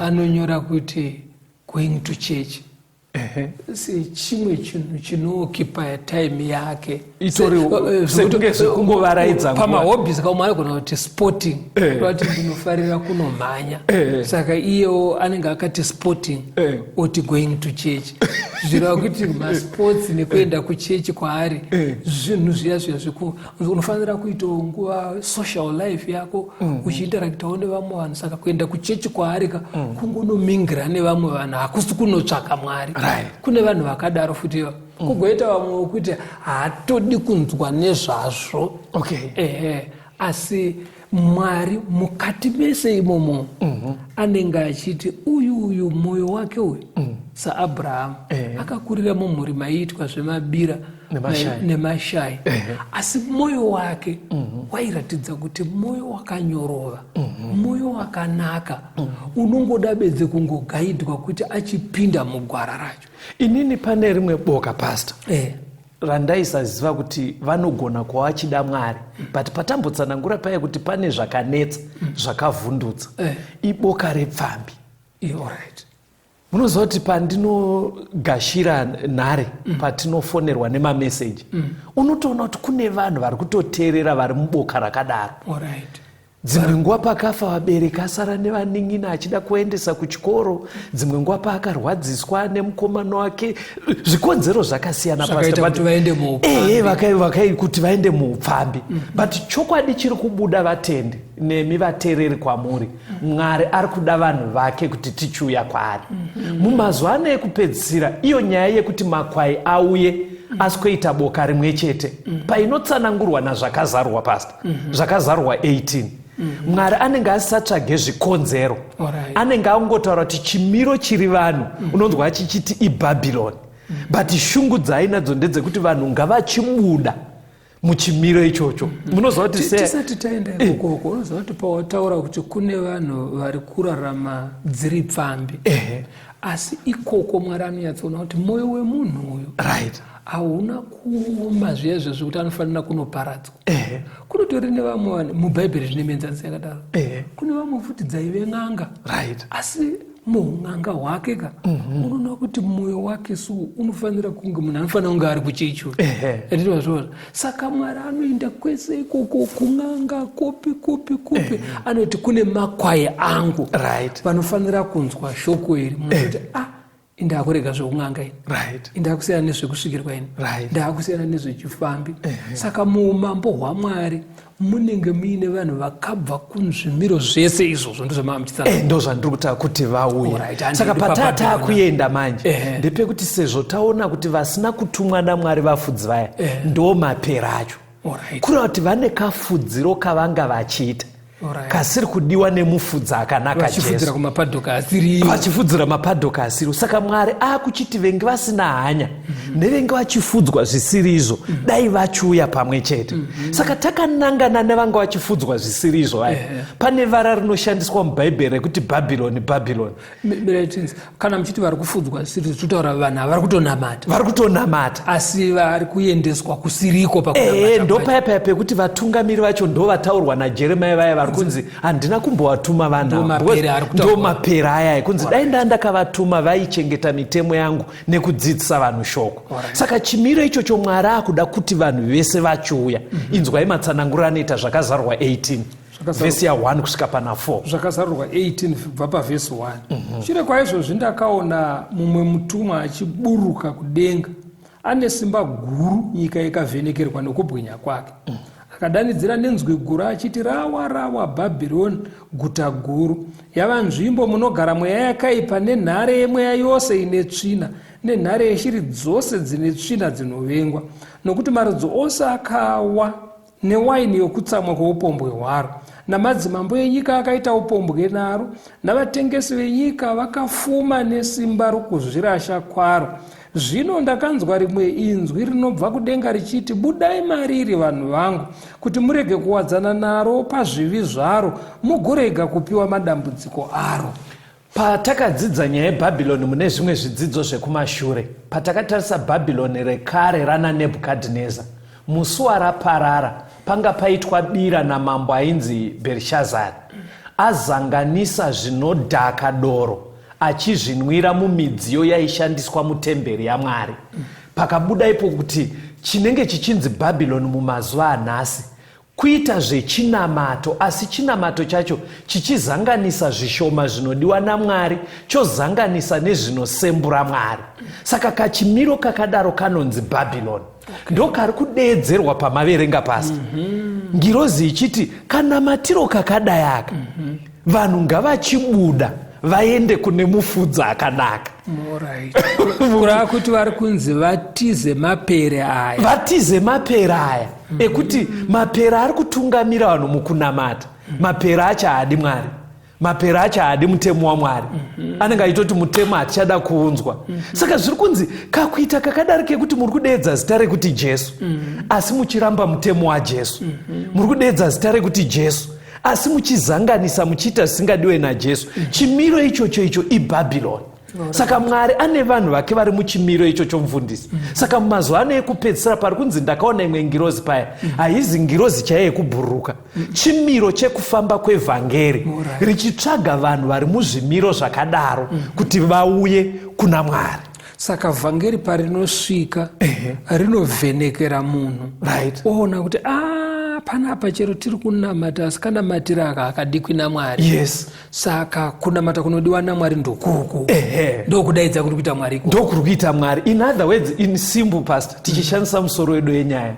S2: anonyora kuti going to church sechimwe chinhu chinooccupya time yake.
S3: Itori sekunge zvekungovaraidza nguva.
S2: Pamahobbies kamwe anogona kuti sporting, kuti ndinofarira kunomhanya. Saka iyewo anenge akati sporting, oti going to church, zvireva kuti masports nekuenda kuchechi kwaari zvinhu zviya zviya zveku unofanira kuitawo nguva social life yako, uchiinteractawo nevamwe vanhu. Saka kuenda kuchechi kwaari ka kungonomingira nevamwe vanhu, hakusi kunotsvaka Mwari. Kune vanhu vakadaro futi iva. Kugoita vamwe wekuti haatodi kunzwa nezvazvo. Ehe, asi Mwari mukati mese imomo anenge achiti uyu uyu mwoyo wake uyu, saAbrahamu akakurira mumhuri maiitwa zvemabira
S3: Nemashai.
S2: Nemashai, asi mwoyo wake wairatidza kuti mwoyo wakanyorova, mwoyo wakanaka, unongoda bedzi kungogaidwa kuti achipinda mugwara racho.
S3: Inini pane rimwe boka, pastor, randaisaziva kuti vanogona kuva vachida Mwari, but patambotsanangura paya kuti pane zvakanetsa, zvakavhundutsa, iboka repfambi.
S2: Alright.
S3: Munoziva kuti pandinogashira nhare, patinofonerwa nemameseji, unotoona kuti kune vanhu vari kutoteerera vari muboka rakadaro. Dzimwe nguva pakafa vabereki, asara nevanin'ina achida kuendesa kuchikoro. Dzimwe nguva paakarwadziswa nemukomana wake, zvikonzero zvakasiyana.
S2: Zvakaita
S3: Pastor,
S2: kuti vaende muupfambi.
S3: Ehe, kuti vaende muupfambi. But chokwadi chiri kubuda, vatendi nemi vateereri, kwamuri, Mwari ari kuda vanhu vake kuti tichiuya kwaari mumazuva ano ekupedzisira. Iyo nyaya yekuti makwai auye asi kwoita boka rimwe chete painotsanangurwa nazvakazarurwa, pastor, Zvakazarurwa 18, Mwari anenge asisatsvage zvikonzero. Anenge angotaura kuti chimiro chiri vanhu, unonzwa achichiti iBhabhironi, but shungu dzaainadzo ndedzekuti vanhu ngavachibuda muchimiro ichocho. Munoziva kuti
S2: Tisati taenda ikokoko, unoziva kuti pawataura kuti kune vanhu vari kurarama dziri pfambi, asi ikoko Mwari anonyatsoona kuti mwoyo wemunhu uyu hauna kuoma zviya izvo zvekuti anofanira kunoparadzwa. Kunotori nevamwe vanhu muBhaibheri, zvine mienzaniso yakadaro. Kune vamwe futi dzaive n'anga, asi muun'anga hwake ka, unoona kuti mwoyo wake so unofanira kunge munhu anofanira kunge ari kuchechi. Andinozviona. Saka Mwari anoenda kwese ikoko, kun'anga, kupi kupi kupi, anoti kune makwai angu vanofanira kunzwa shoko iri. Munoti, "Ah, indakurega zvekun'anga ini, indakusiyana nezvekusvikirwa ini, ndakusiyana nezvechifambi." Saka muumambo hwaMwari munenge muine vanhu vakabva kunzvimiro zvese izvozvo, ndozvamaa muchitsana.
S3: Ndo zvandiri kutaura kuti vauye.
S2: Alright, handidi
S3: Saka
S2: paBhabhironi.
S3: patatakuenda manje, ndepekuti sezvo taona kuti vasina kutumwa naMwari, vafudzi vaya, ndo mapera acho. Kureva kuti vane kafudziro kavanga vachiita kasiri kudiwa nemufudzi akanaka,
S2: Vachifudzira
S3: Jesu.
S2: kumapadhoka asiriwo.
S3: Vachifudzira mapadhoka asiriwo. Saka Mwari akuchiti venge vasina hanya nevenge vachifudzwa zvisiri izvo, dai vachiuya pamwe chete. Saka takanangana nevanga vachifudzwa zvisiri izvo vaya, pane vara rinoshandiswa muBhaibheri rekuti Bhabhironi, Bhabhironi.
S2: Mirai, kana muchiti vari kufudzwa zvisiri, totaura vanhu havari kutonamata.
S3: Vari kutonamata.
S2: Asi vari kuendeswa kusiriko.
S3: Ehe, ndo paya paya pekuti vatungamiri vacho ndo vataurwa naJeremia vaya vari kunzi handina kumbovatuma vanhu
S2: Ndo mapere ari kutaurwa.
S3: ndo mapere aya ekunzi dai ndaa ndakavatuma vaichengeta mitemo yangu nekudzidzisa vanhu shoko. Saka chimiro ichocho Mwari akuda kuti vanhu vese vachiuya. Inzwai matsananguro anoita Zvakazarurwa 18 vhesi ya1 kusvika pana 4.
S2: Zvakazarurwa 18 kubva pavhesi 1. Shure kwaizvozvi ndakaona mumwe mutumwa achiburuka kudenga ane simba guru, nyika ikavhenekerwa nokubwinya kwake. Akadanidzira nenzwi guru achiti, "Rawa, rawa Bhabhironi, guta guru! Yava nzvimbo munogara mweya yakaipa nenhare yemweya yose ine tsvina, nenhare yeshiri dzose dzine tsvina dzinovengwa, nokuti marudzi ose akawa newaini yokutsamwa kweupombwe hwaro, namadzimambo enyika akaita upombwe naro, navatengesi venyika vakafuma nesimba rokuzvirasha kwaro." Zvino ndakanzwa rimwe inzwi rinobva kudenga richiti, "Budai mariri, vanhu vangu, kuti murege kuwadzana naro pazvivi zvaro, mugorega kupiwa madambudziko aro."
S3: Patakadzidza nyaya yeBhabhironi mune zvimwe zvidzidzo zvekumashure, patakatarisa Bhabhironi rekare rana Nebhukadhineza, musi waraparara panga paitwa bira namambo ainzi Bherishazari, azanganisa zvinodhaka, doro, achizvinwira mumidziyo yaishandiswa mutemberi yaMwari. Pakabuda ipo kuti chinenge chichinzi Bhabhironi mumazuva anhasi kuita zvechinamato, asi chinamato chacho chichizanganisa zvishoma zvinodiwa naMwari, chozanganisa nezvinosembura Mwari. Saka kachimiro kakadaro kanonzi Bhabhironi. Ndo kari kudeedzerwa pamaverenga pasi, ngirozi ichiti kanamatiro kakadai aka, vanhu ngavachibuda vaende kune mufudzi akanaka.
S2: Alright. Kureva kuti vari kunzi vatize mapere aya.
S3: Vatize mapere aya ekuti mapere ari kutungamira vanhu mukunamata. Mapere acho haadi Mwari, mapere acho haadi mutemo waMwari, anenge achitoti mutemo hatichada kuunzwa. Saka zviri kunzi kakuita kakadari kekuti muri kudeedza zita rekuti Jesu asi muchiramba mutemo waJesu, muri kudeedza zita rekuti Jesu asi muchizanganisa, muchiita zvisingadiwe naJesu, chimiro ichocho icho iBhabhironi. Saka Mwari ane vanhu vake vari muchimiro ichocho, mufundisi. Saka mumazuva ano ekupedzisira, pari kunzi ndakaona imwe ngirozi paya, haizi ngirozi chaiyo yekubhururuka, chimiro chekufamba kwevhangeri richitsvaga vanhu vari muzvimiro zvakadaro kuti vauye kuna Mwari.
S2: Saka vhangeri parinosvika rinovhenekera munhu, oona kuti a panapa chero tiri kunamata, asi kanamatira aka akadikwi naMwari. Saka kunamata kunodiwa naMwari ndokuku ndokudaidza kuri kuita Mwari ikoko.
S3: Ndokuri kuita Mwari. In other words, in simple, pastor, tichishandisa musoro wedu yenyaya,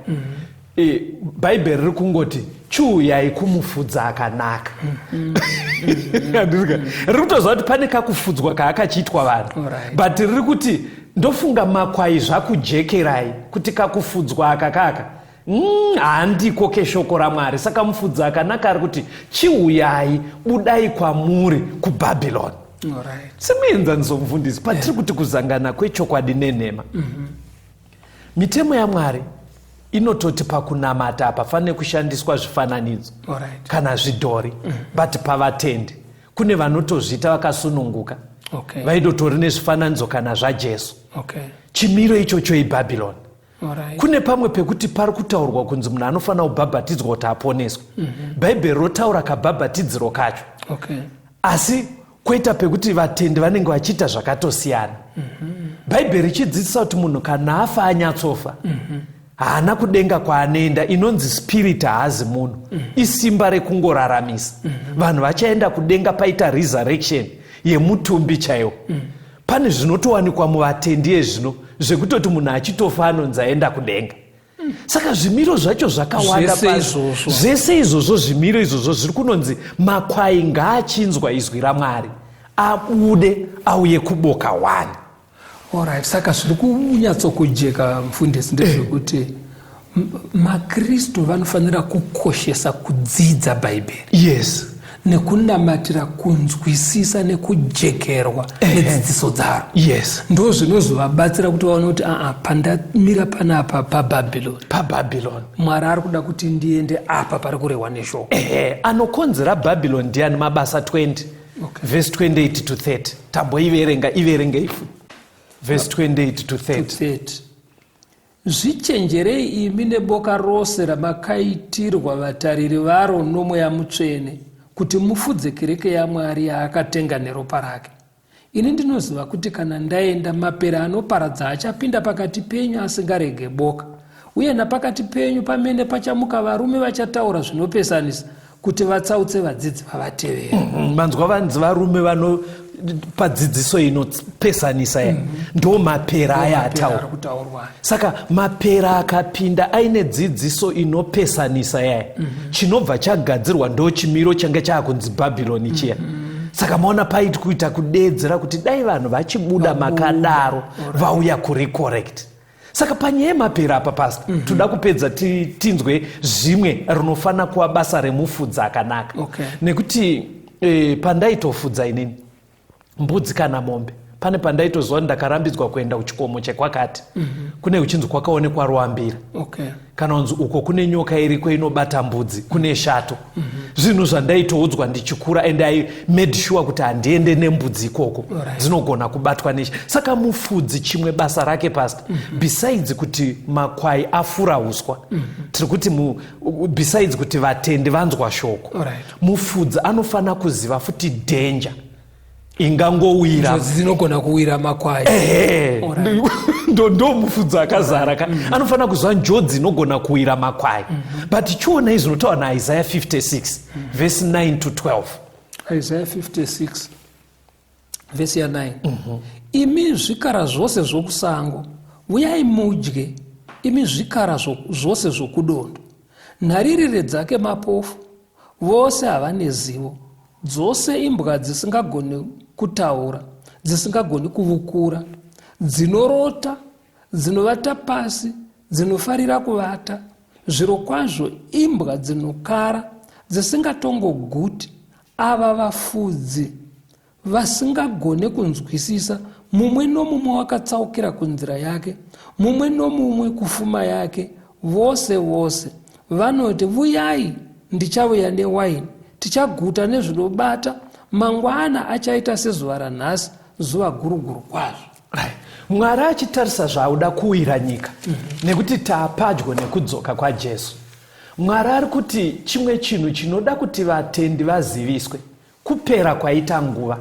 S3: Bhaibheri riri kungoti chiuyai kumufudza akanaka. Handiti riri kutoziva kuti pane kakufudzwa kaakachiitwa vanhu, but riri kuti ndofunga makwai zvakujekerai kuti kakufudzwa aka kaka handiko keshoko raMwari. Saka mufudzi akanaka ari kuti chiuyai, budai kwamuri kuBhabhironi. Semuenzaniso, mufundisi, patiri kuti kuzangana kwechokwadi nenhema, mitemo yaMwari inototi pakunamata hapafaniri kushandiswa zvifananidzo kana zvidhori, but pavatendi kune vanotozviita vakasununguka, vaidotori nezvifananidzo kana zvaJesu. Chimiro ichocho iBhabhironi. Kune pamwe pekuti pari kutaurwa kunzi munhu anofanira kubhabhatidzwa kuti aponeswe. Bhaibheri rotaura kabhabhatidziro kacho, asi kwoita pekuti vatendi vanenge vachiita zvakatosiyana. Bhaibheri richidzidzisa kuti munhu kana afa, anyatsofa, haana kudenga kwaanoenda. Inonzi spirit, haazi munhu, isimba rekungoraramisa. Vanhu vachaenda kudenga paita resurrection yemutumbi chaiwo. Pane zvinotowanikwa muvatendi ezvino zvekutoti munhu achitofa anonzi aenda kudenga. Saka zvimiro zvacho zvakawanda.
S2: Zvese izvozvo.
S3: Zvese izvozvo, zvimiro izvozvo zviri kunonzi makwai ngaachinzwa izwi raMwari abude auye kuboka 1.
S2: Alright, saka zviri kunyatsokujeka, mufundisi, ndezvekuti makristu vanofanira kukoshesa kudzidza Bhaibheri nekunamatira kunzwisisa nekujekerwa nedzidziso dzaro. Ndo zvinozovabatsira kuti vaone kuti aa, pandamira panapa paBhabhironi.
S3: PaBhabhironi.
S2: Mwari ari kuda kuti ndiende apa pari kurehwa neshoko.
S3: Ehe, anokonzera Bhabhironi ndiani? Mabasa 20 verse 28 to 30. Tamboiverenga, iverenge ifu, verse 28 to 30.
S2: 30. Zvichenjerei imi neboka rose ramakaitirwa vatariri varo noMweya Mutsvene, kuti mufudze kereke yaMwari yaakatenga neropa rake. Ini ndinoziva kuti kana ndaenda, mapere anoparadza achapinda pakati penyu asingarege boka, uye napakati penyu pamene pachamuka varume vachataura zvinopesanisa, kuti vatsautse vadzidzi vavatevera.
S3: Manzwa vanzi varume vanopa dzidziso inopesanisa ya ndo mapera aya ataura. Saka mapera akapinda aine dzidziso inopesanisa yaya, chinobva chagadzirwa ndo chimiro change chaakunzi Bhabhironi chiya. Saka maona paiti kuita kudeedzera kuti dai vanhu vachibuda makadaro vauya kuri correct. Saka panyaya yemapera apa, Pastor, toda kupedza tinzwe zvimwe rinofanira kuva basa remufudzi akanaka. Nekuti pandaitofudza inini mbudzi kana mombe, pane pandaitoziva kuti ndakarambidzwa kuenda kuchikomo chekwakati, kune uchinzi kwakaonekwa ruambira, kana kunzi uko kune nyoka iriko inobata mbudzi, kune shato. Zvinhu zvandaitoudzwa ndichikura, and I made sure kuti handiende nembudzi ikoko, dzinogona kubatwa nechi. Saka mufudzi chimwe basa rake, Pastor, besides kuti makwai afura uswa, tiri kuti besides kuti vatendi vanzwa shoko, mufudzi anofanira kuziva futi danger ingangowira.
S2: Njodzi dzinogona kuwira makwai.
S3: Ehe, ndo mufudzi akazara ka, anofanira kuziva njodzi inogona kuwira makwai. But chionai zvinotaura naIsaiah 56 verse 9 to 12.
S2: Isaiah 56 vhesi ya9: "Imi zvikara zvose zvokusango, uyai mudye, imi zvikara zvose zvokudondo. Nharirire dzake mapofu, vose havane zivo. Dzose imbwa dzisingagoni kutaura, dzisingagoni kuvukura, dzinorota, dzinovata pasi, dzinofarira kuvata. Zviro kwazvo imbwa dzinokara, dzisingatongoguti. Ava vafudzi vasingagone kunzwisisa, mumwe nomumwe wakatsaukira kunzira yake, mumwe nomumwe kufuma yake. Vose vose vanoti, 'Vuyai, ndichauya newaini, tichaguta nezvinobata. Mangwana achaita sezuva ranhasi, zuva guruguru kwazvo."
S3: Right. Mwari achitarisa zvauda kuwira nyika, nekuti taapadyo nekudzoka kwaJesu, Mwari ari kuti chimwe chinhu chinoda kuti vatendi vaziviswe kupera kwaita nguva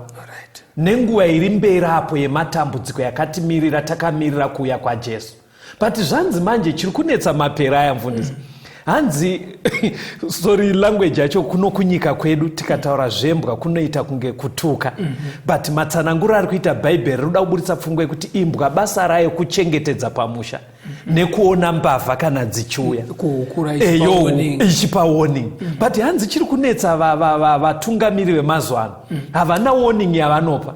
S3: nenguva iri mberi apo yematambudziko yakatimirira takamirira kuuya kwaJesu. But zvanzi manje chiri kunetsa mapera aya, mufundisi, hanzi, sorry, language yacho kuno kunyika kwedu tikataura zvembwa kunoita kunge kutuka, but matsananguro ari kuita Bhaibheri rinoda kuburitsa pfungwa yekuti imbwa basa rayo kuchengetedza pamusha nekuona mbavha kana dzichiuya.
S2: Kuhukura.
S3: Eyo.
S2: Ichipa warning.
S3: Ichipa warning. But hanzi chiri kunetsa vatungamiri vemazuva ano, havana warning yavanopa.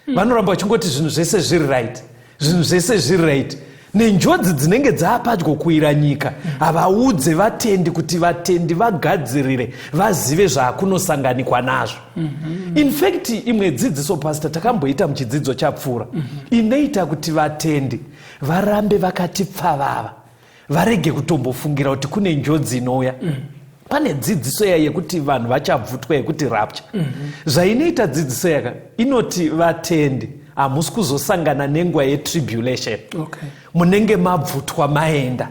S3: Vanoramba vachingoti zvinhu zvese zviri right, zvinhu zvese zviri right, nenjodzi dzinenge dzaapadyo kuwira nyika. Havaudze vatendi kuti vatendi vagadzirire, vazive zvaakunosanganikwa nazvo. In fact, imwe dzidziso, Pastor, takamboita muchidzidzo chapfuura inoita kuti vatendi varambe vakati pfavava, varege kutombofungira kuti kune njodzi inouya. Pane dzidziso iya yekuti vanhu vachabvutwa, yekuti rapture. Zvainoita dzidziso yaka inoti vatendi hamusi kuzosangana nenguva yetribulation, munenge mabvutwa maenda.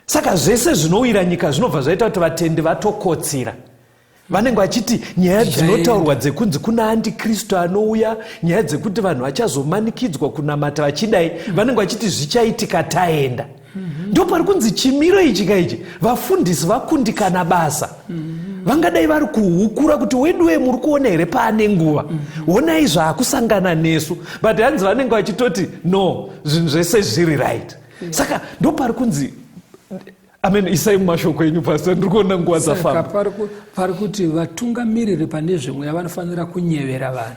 S3: Saka zvese zvinowira nyika zvinobva zvaita kuti vatendi vatokotsira. Vanenge vachiti nyaya dzinotaurwa dzekunzi kuna antikristu anouya, nyaya dzekuti vanhu vachazomanikidzwa kunamata vachidai, vanenge vachiti zvichaitika taenda. Ndo pari kunzi chimiro ichi kaichi vafundisi vakundikana basa. Vangadai vari kuhukura kuti weduwe, muri kuona here paane nguva, honai zvaakusangana nesu. But hanzi vanenge vachitoti no, zvinhu zvese zviri right. Saka ndo pari kunzi, amen, isai mumashoko enyu, Pastor, ndiri kuona nguva
S2: Saka
S3: dzafamba.
S2: pari kuti vatungamiriri pane zvemweya vanofanira kunyevera vanhu.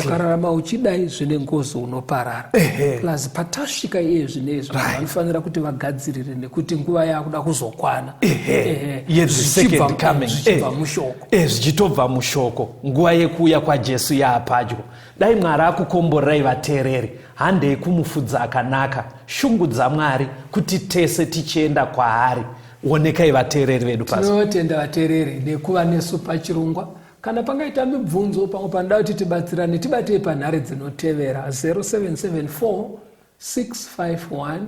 S2: Ukararama uchidai zvine ngozi, unoparara. Plus patasvika iye zvinezvi, vanhu vanofanira kuti vagadzirire nekuti nguva yakuda kuzokwana.
S3: Ye the second coming.
S2: Zvichibva mushoko.
S3: Zvichitobva mushoko, nguva yekuuya kwaJesu yaapadyo. Dai Mwari akukomborerai vateereri. Handei kumufudzi akanaka, shungu dzaMwari kuti tese tichienda kwaari. Onekai vateereri vedu pasi.
S2: Tinotenda vateereri nekuva nesu pachirongwa. Kana pangaita mibvunzo, pamwe panoda kuti tibatsirane, tibatei panhare dzinotevera: 0774 651.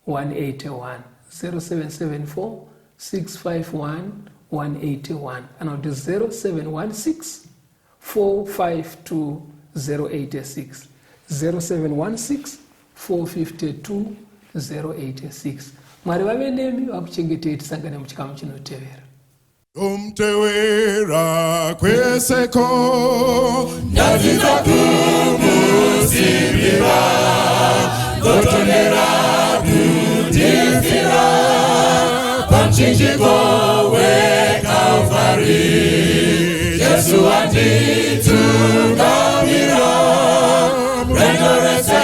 S2: 181, 0774 651 181 kana kuti 0716 452 086, 0716 452 086. Mwari vave nemi, vakuchengetei. Tisangane muchikamu chinotevera.
S4: Umtewera kweseko.
S1: Ndadzidza kumusimbira, ndotondera kundifira pamuchinjiko weKalvari. Jesu wanditungamira rwendo rwese,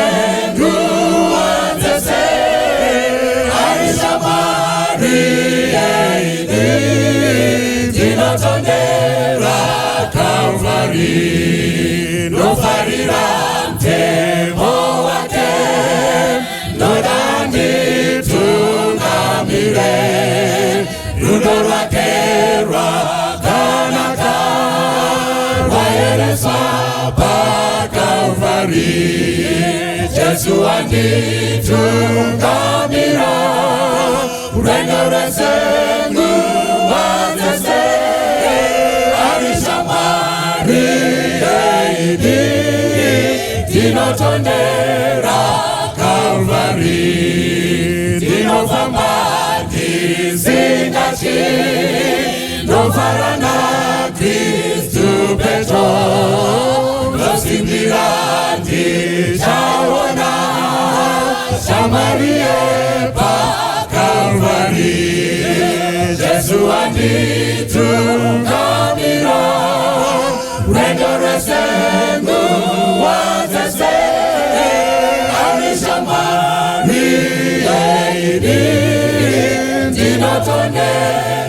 S1: nguva dzese, ari shamwari yeidi. Ndinotondera Kalvari, ndofarira mutemo wake, ndoda nditungamire. Rudo rwake rwakanaka, rwaereswa paKalvari. Jesu wanditungamira rwendo rwese, nguva dzese, ari shamwari yeidi. Ndinotondera Kalvari, ndinofamba ndisingatyi, ndofara naKristu petro, ndosimbira ndichaona shamwari yepaKalvari. Jesu wanditungamira rwendo rwese, nguva dzese, ari shamwari yeidi. Ndinotondera.